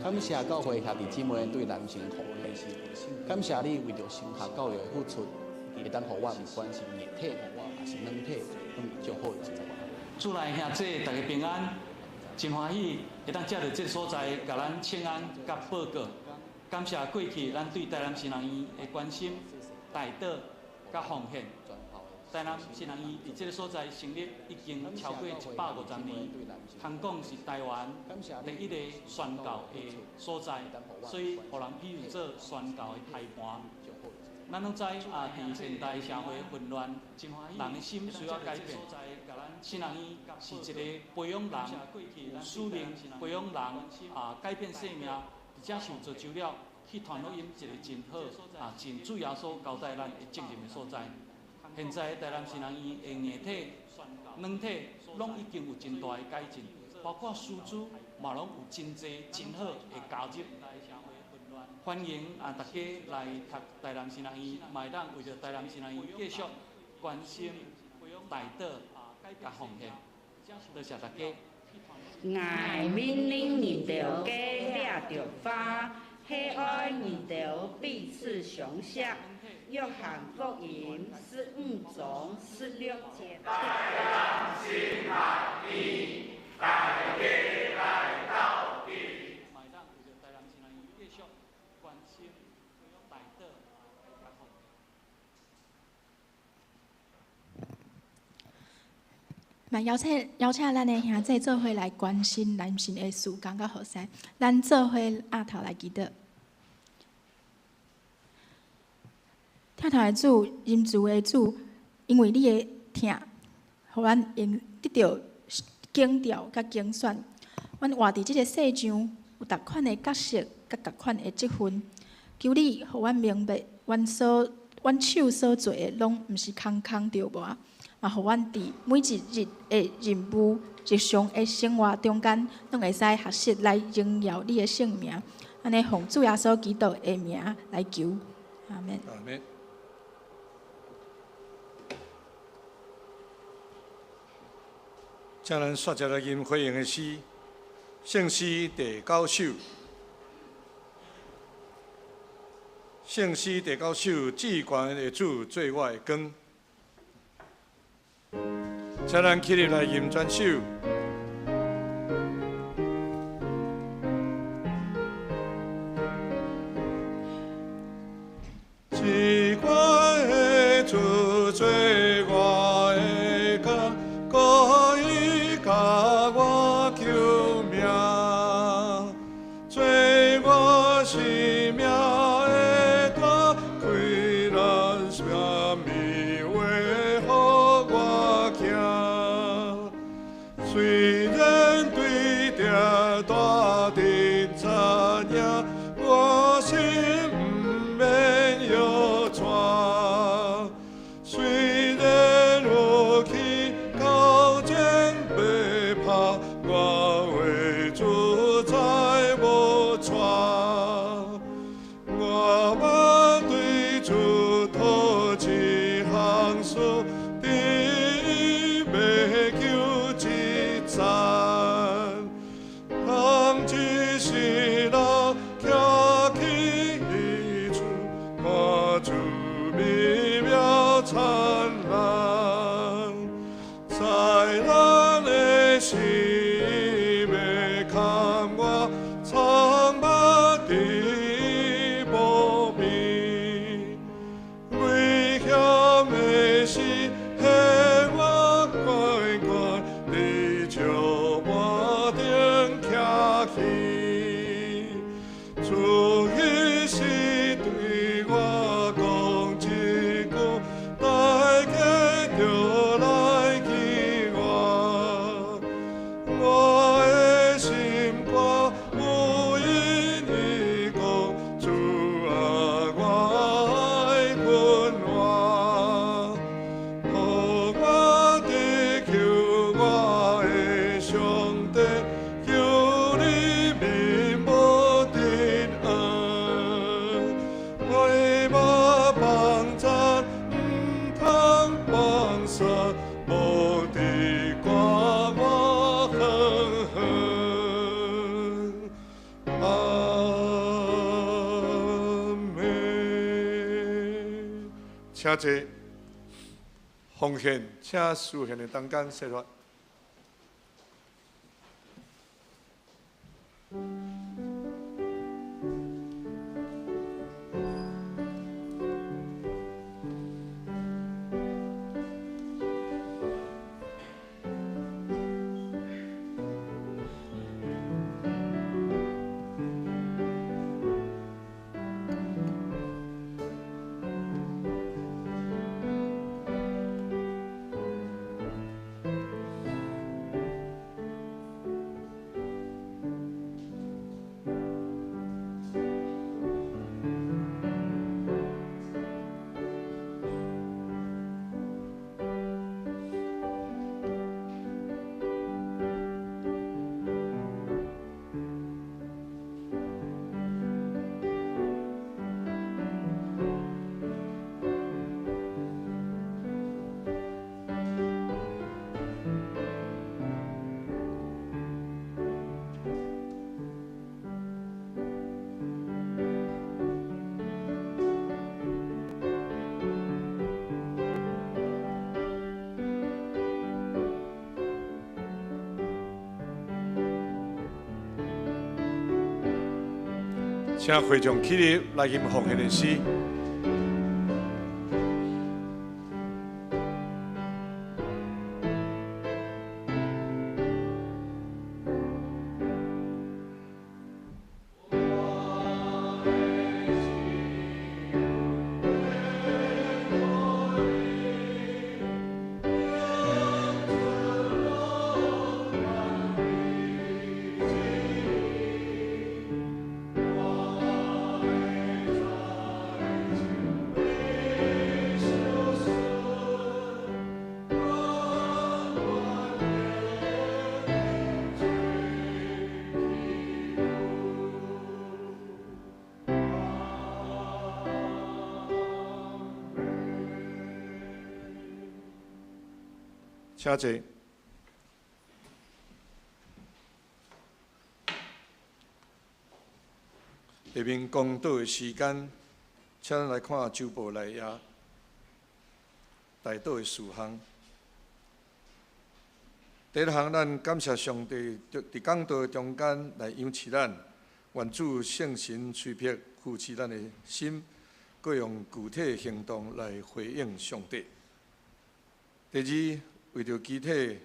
感謝教會兄弟姊妹對南神奉獻，感謝你為著神學教育的付出，會當予我不管是硬體抑是軟體，攏有足好的資源。主內兄弟大家平安，真歡喜會當藉著這个所在，共咱請安佮報告。感謝過去咱對台南神學院的關心、代禱佮奉獻。台南神學院佇這个所在成立已經超過150年，通講是台灣第一個宣教的所在，所以予人比喻做宣教的胎盤。咱攏知啊，佇現代社會混亂，人的心需要改變。神學院是一個培養人有使命、培養人啊改變生命，而且受造就了去傳福音一個真好啊，真主耶穌交代咱的責任的所在。現在台南神學院的硬體、軟體攏已經有真大的改進，包括師資嘛攏有真濟真好的加入。歡迎啊大家來讀台南神學院，嘛會當為著台南神學院繼續關心、代禱佮奉獻。多謝大家。愛命令你著加掠著花，喜愛你著彼此相惜。約翰福音15章16節。台南神學院，大家來鬥陣。嘛邀請邀請咱的兄弟做伙來關心南神的事工佮服侍，咱做伙徛頭來祈禱。疼痛的主，仁慈的主，因為你的疼，予咱會得著揀調佮揀選。阮活佇這个世上，有逐款的角色佮逐款的職分。求你予阮明白，阮所阮手所做的，攏毋是空空著無。嘛，予阮佇每一日的任務、日常的生活中間，攏會使學習來榮耀你的聖名。按呢，奉主耶穌基督的名來求，阿們。阿們。請咱煞接來吟回應的詩，聖詩第九首。聖詩第九首，至懸的主做我的光。請咱起立來吟全首。至懸的主做我的光，故意共我救命，做我生命的大困難，啥物話予我驚？雖然對著大陣殘影，我心毋免搖掣。雖然有去到前爬，我為主在無掣。我欲對主討一項，美妙燦爛，在咱的心的坎我蒼白的無邊，危險的是彼我乖乖佇石板頂徛起，主彼時對我講一句，大家著來記我，我的心肝有因伊講，主啊，我愛阮活，予我得求我的上帝，求你面無得恩，我的幫贊，毋通放散，無得掛我遠遠。阿們。請坐，奉獻，請司獻的中間設法。請會眾起立來吟奉獻的詩。請坐。下面講道的時間，請咱來看周報內頁代禱的事項。第一項，咱感謝上帝佇講道中間來養賜咱，願主聖神催迫扶持咱的心，閣用具體行動來回應上帝。第二，為著肢體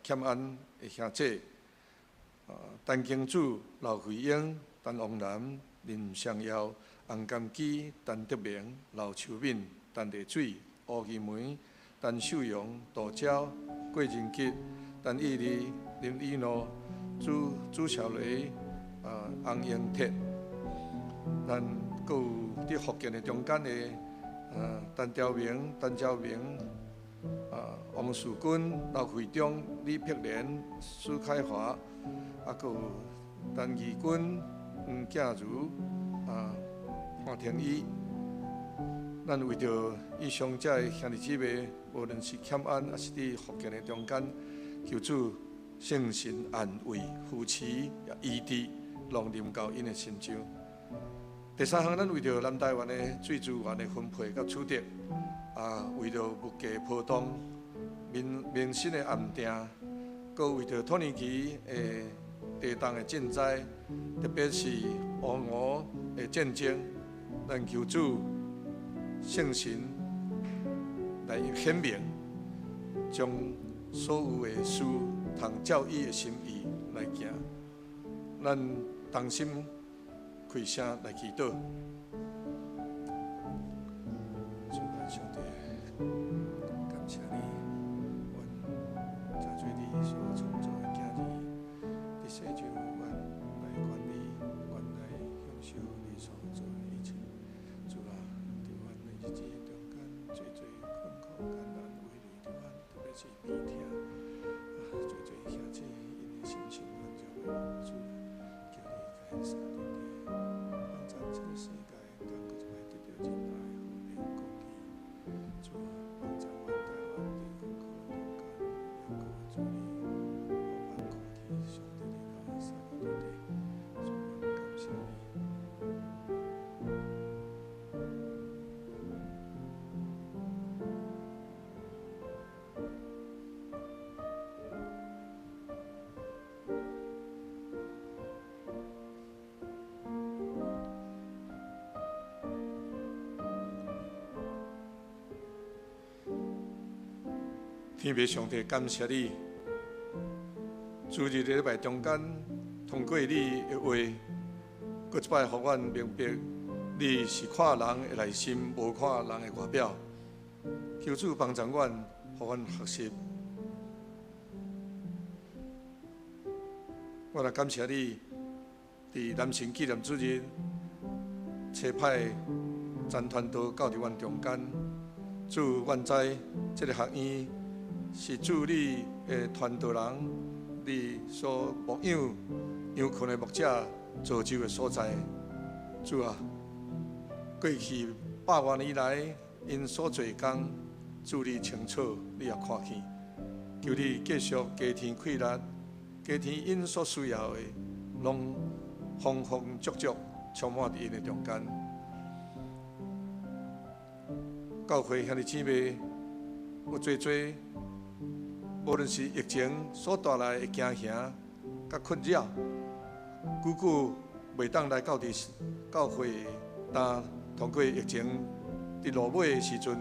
欠安的兄姐，陳金柱、劉慧英、陳王南、林尚耀、洪金基、陳德明、劉秋敏、陳麗水、吴義梅、陳秀榮、杜娇、郭仁吉、陳义利、林以諾、朱小雷、洪英鐵，咱閣有佇福建的中間的，陳朝明、陳朝明。王樹君、劉惠中、李碧蓮、蘇開華，閣有陳義軍、黃建如、潘廷宇。咱為著以上這个兄弟姊妹，無論是欠安，抑是佇福建的中間，求主聖神安慰、扶持、醫治，攏臨到𪜶的身上。第三项，咱为著南台湾的水资源的分配佮取得，为著物价波动、民生的安定，阁为著土耳其的地动的震灾，特别是乌俄的战争，咱求主圣神来显明，将所有的事通照伊的心意来行。咱同心开声来祈祷。主咱上帝，感谢你，阮诚做你所创造的囝儿，伫世上阮来管理，阮来享受你所做的一切。主啊，伫阮的日子中间，济济困苦艰难为累伫阮，特别是病痛，济济兄姊𪜶的心情软弱的主啊，求你共𪜶相伫伫，帮助这个世界，通阁一摆得著仁爱、和平、公义。主啊，帮助阮台湾伫困苦中间，也阁有主你，予阮看见上帝你共阮相佮伫伫，主，阮感谢你。天父上帝，感谢你，主日礼拜中间，通过你的话，阁一摆予阮明白，你是看人的内心，无看人的外表。求主帮助阮，予阮学习。我来感谢你，伫南神纪念主日，差派陈传道到伫阮中间。主，阮知这个学院是主你的传道人，你所牧养羊群的牧者造就的所在。主啊，过去百外年来，𪜶所做工，主你清楚，你也看见。求你继续加添气力，加添𪜶所需要的，拢丰丰足足充满伫𪜶的中间。教会兄弟姊妹有济济，无论是疫情所带来的惊吓佮困扰，久久袂当来到伫教会，但通过疫情伫落尾的时阵，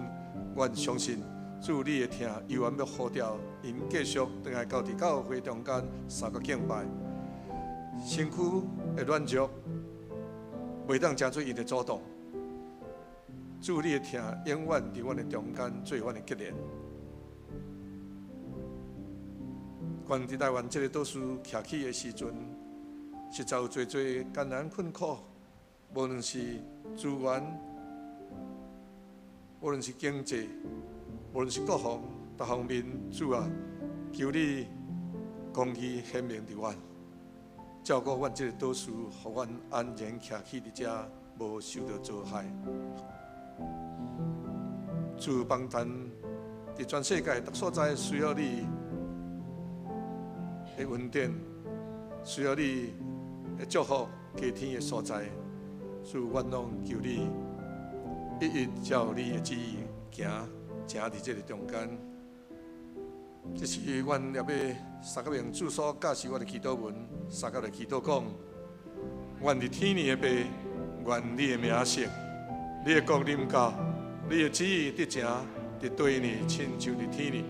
阮相信主你的疼犹原欲呼召𪜶继续转来到伫教会中间相佮敬拜。身躯的软弱袂当成做𪜶的阻挡，主你的疼永远伫阮的中间做阮的激励。愿伫台湾这个岛屿徛起的时阵，实在有济济艰难困苦，无论是资源，无论是经济，无论是各方各方面，主啊，求你公义显明伫阮，照顾阮这个岛屿，予阮安然徛起伫遮，无受到灾害。主帮咱伫全世界逐所在需要你的恩典，需要你的祝福，加添的所在，主，阮拢求你一一照你的旨意行，行伫这个中间。这是阮也欲三角形主所教示我的祈祷文，三角来祈祷讲：愿伫天的父，愿你的名圣，你的国临到，你的旨意得成伫地呢，亲像伫天呢。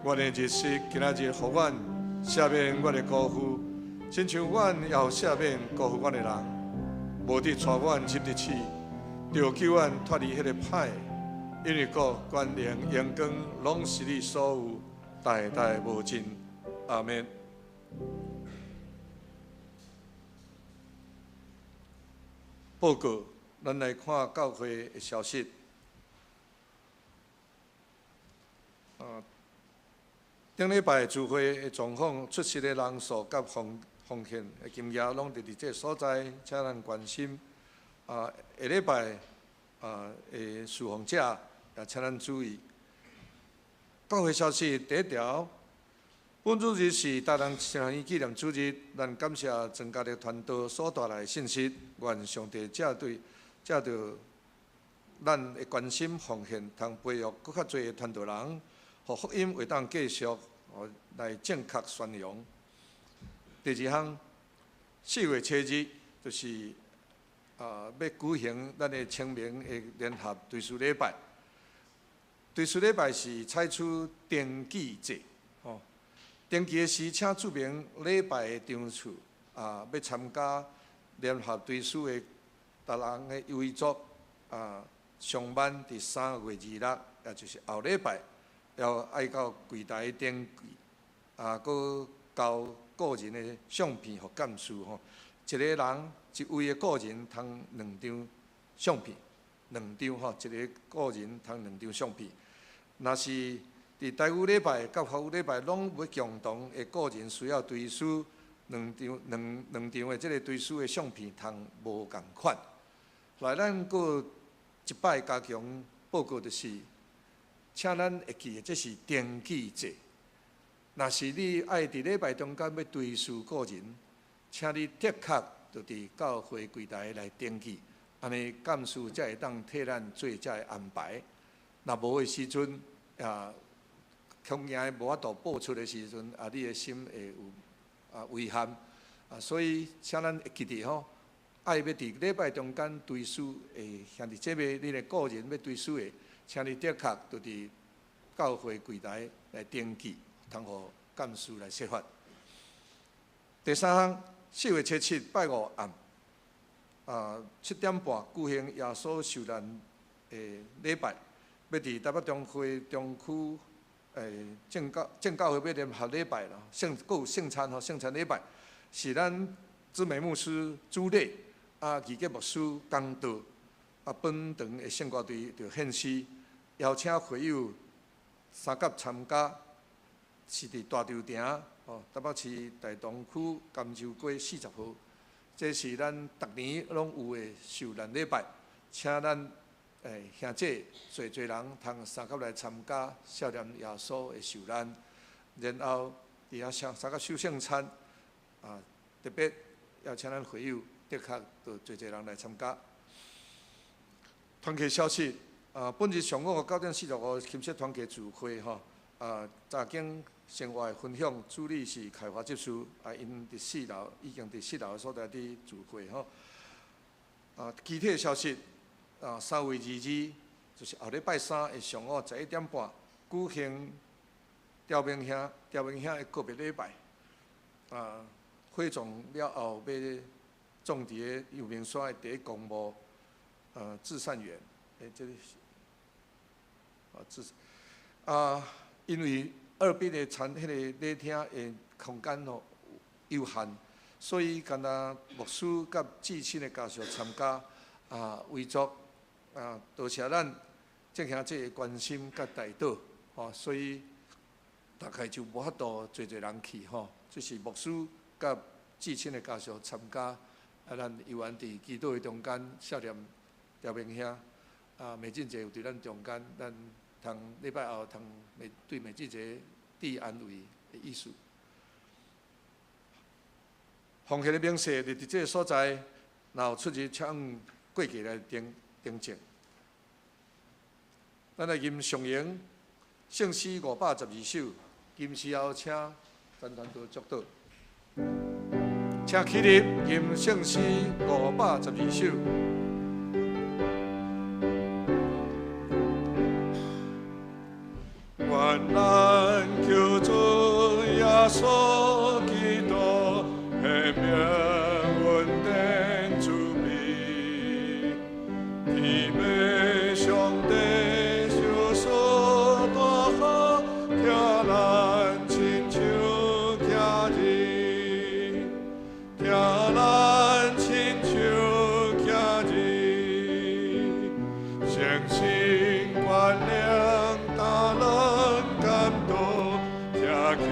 阮的日食今仔日予阮赦免阮的辜负，亲像阮也有赦免辜负阮的人，无得带阮入伫试，著救阮脱离彼个歹，因为国、权能、荣光，拢是你所有，代代无尽。阿们。报告，咱来看教会的消息。顶礼拜聚会的状况，出席的人数佮奉献的金额，拢伫这个所在，请咱关心。下礼拜的侍奉者也请咱注意。教会消息第一条，本主日是台南神学院纪念主日，咱感谢庄家的传道所带来的信息，愿上帝这对藉著咱的關心奉獻，通培育閣較濟的傳道人，予福音會當繼續來正確宣揚。第二項，4月7日就是欲舉行咱的清明的聯合追思禮拜。追思禮拜是採取登記制，吼。登記的時，請注明禮拜的場次，欲參加聯合追思的逐人的遺囑，上晚佇3月26，也就是後禮拜，要愛到櫃台登記，閣交個人的相片予監事吼。一個人一位的個人通兩張相片，兩張吼，一個個人通兩張相片。若是佇台語禮拜佮華語禮拜攏欲共同的個人需要追思兩張兩兩張的這個追思的相片通無仝款。來，咱閣一擺加強報告，就是，請咱會記得這是登記制。若是你愛佇禮拜中間欲追思個人，請你的確就佇教會櫃台來登記，按呢監事才會當替咱做這个安排。若無的時陣，恐驚無法度報出的時陣，你的心會有遺憾。所以請咱會記得吼，愛欲佇禮拜中間追思的兄弟姐妹，你的個人欲追思的，請你的確就佇教會櫃台來登記，通予監事來設法。第三項，4月7拜五暗，7點半舉行耶穌受難的禮拜，欲佇台北中會中區正教會欲聯合禮拜啦，聖閣有聖餐吼，聖餐禮拜是咱姊妹牧師主禮，義傑牧師講道，本堂的聖歌隊就獻詩，邀請會友三甲參加，是佇大稻埕哦，台北市大同區甘州街40號，這是咱逐年攏有的受難禮拜，請咱兄弟濟濟人通三甲來參加少年耶穌的受難，然後佇遐上三甲守聖餐，特別邀請咱會友的確就濟濟人來參加。團契消息，本日上午9點45，金色團契聚會吼，查經生活的分享，主理是開華執事，𪜶佇四樓，已經佇四樓的所在佇聚會吼。其他消息，3月22，就是後禮拜三的上午11點半，舉行刁明兄的告別禮拜。火葬了後，欲葬佇个陽明山的第一公墓，至善園，這个是，至，因為二邊的餐，彼个禮廳的空間吼有限，所以干焦牧師佮至親的家屬參加，遺囑，多謝咱眾兄弟的關心佮代禱，吼，所以大概就無法度濟濟人去吼，這是牧師佮至親的家屬參加，咱猶原佇祈禱的中間，少年刁明兄，美靜姐有佇咱中間，咱通禮拜後通對美靜姐致安慰的意思。奉獻的明細就佇這个所在，若有出入，請過記來登記。咱來吟上詠聖詩512首，金時後請全團隊祝禱。請起立吟聖詩512首。願咱求主耶穌基督的名恩典慈悲，天父上帝受所大好，疼咱親像囝兒，疼咱親像囝兒，誠心原諒大人感動，聽起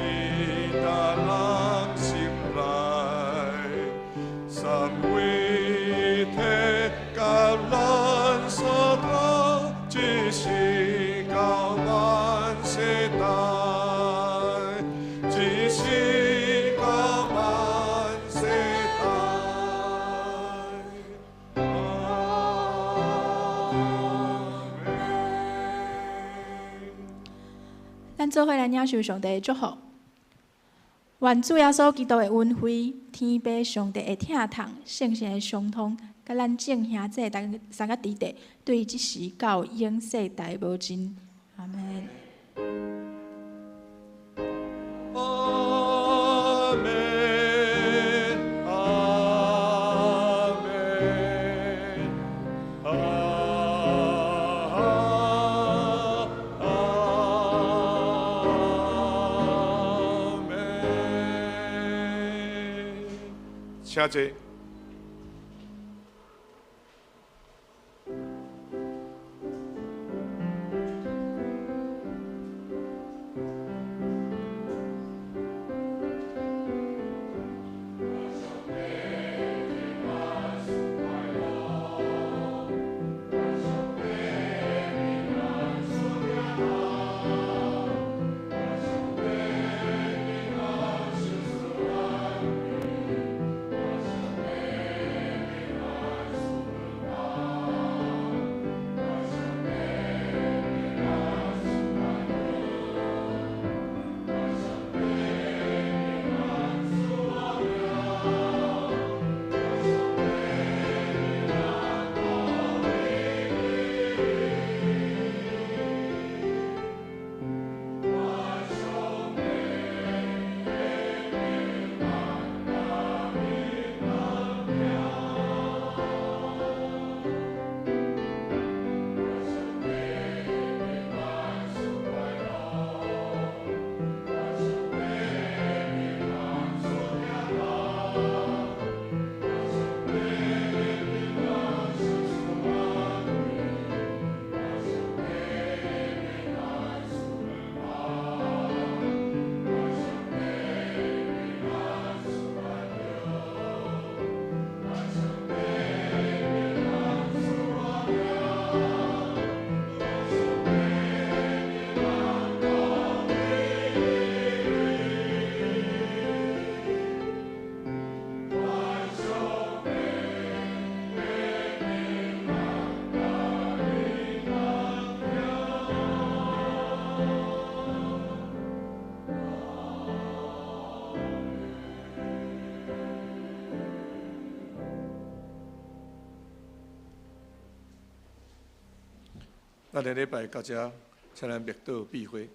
大人咱做伙來領受上帝的祝福。願主耶穌基督的恩惠、天父上帝的疼痛、聖神的相通，佮咱眾兄弟三個弟弟，對這時到永世代無盡。阿們。阿們，阿們，阿阿們。請坐。咱的礼拜到这，请咱默祷闭会。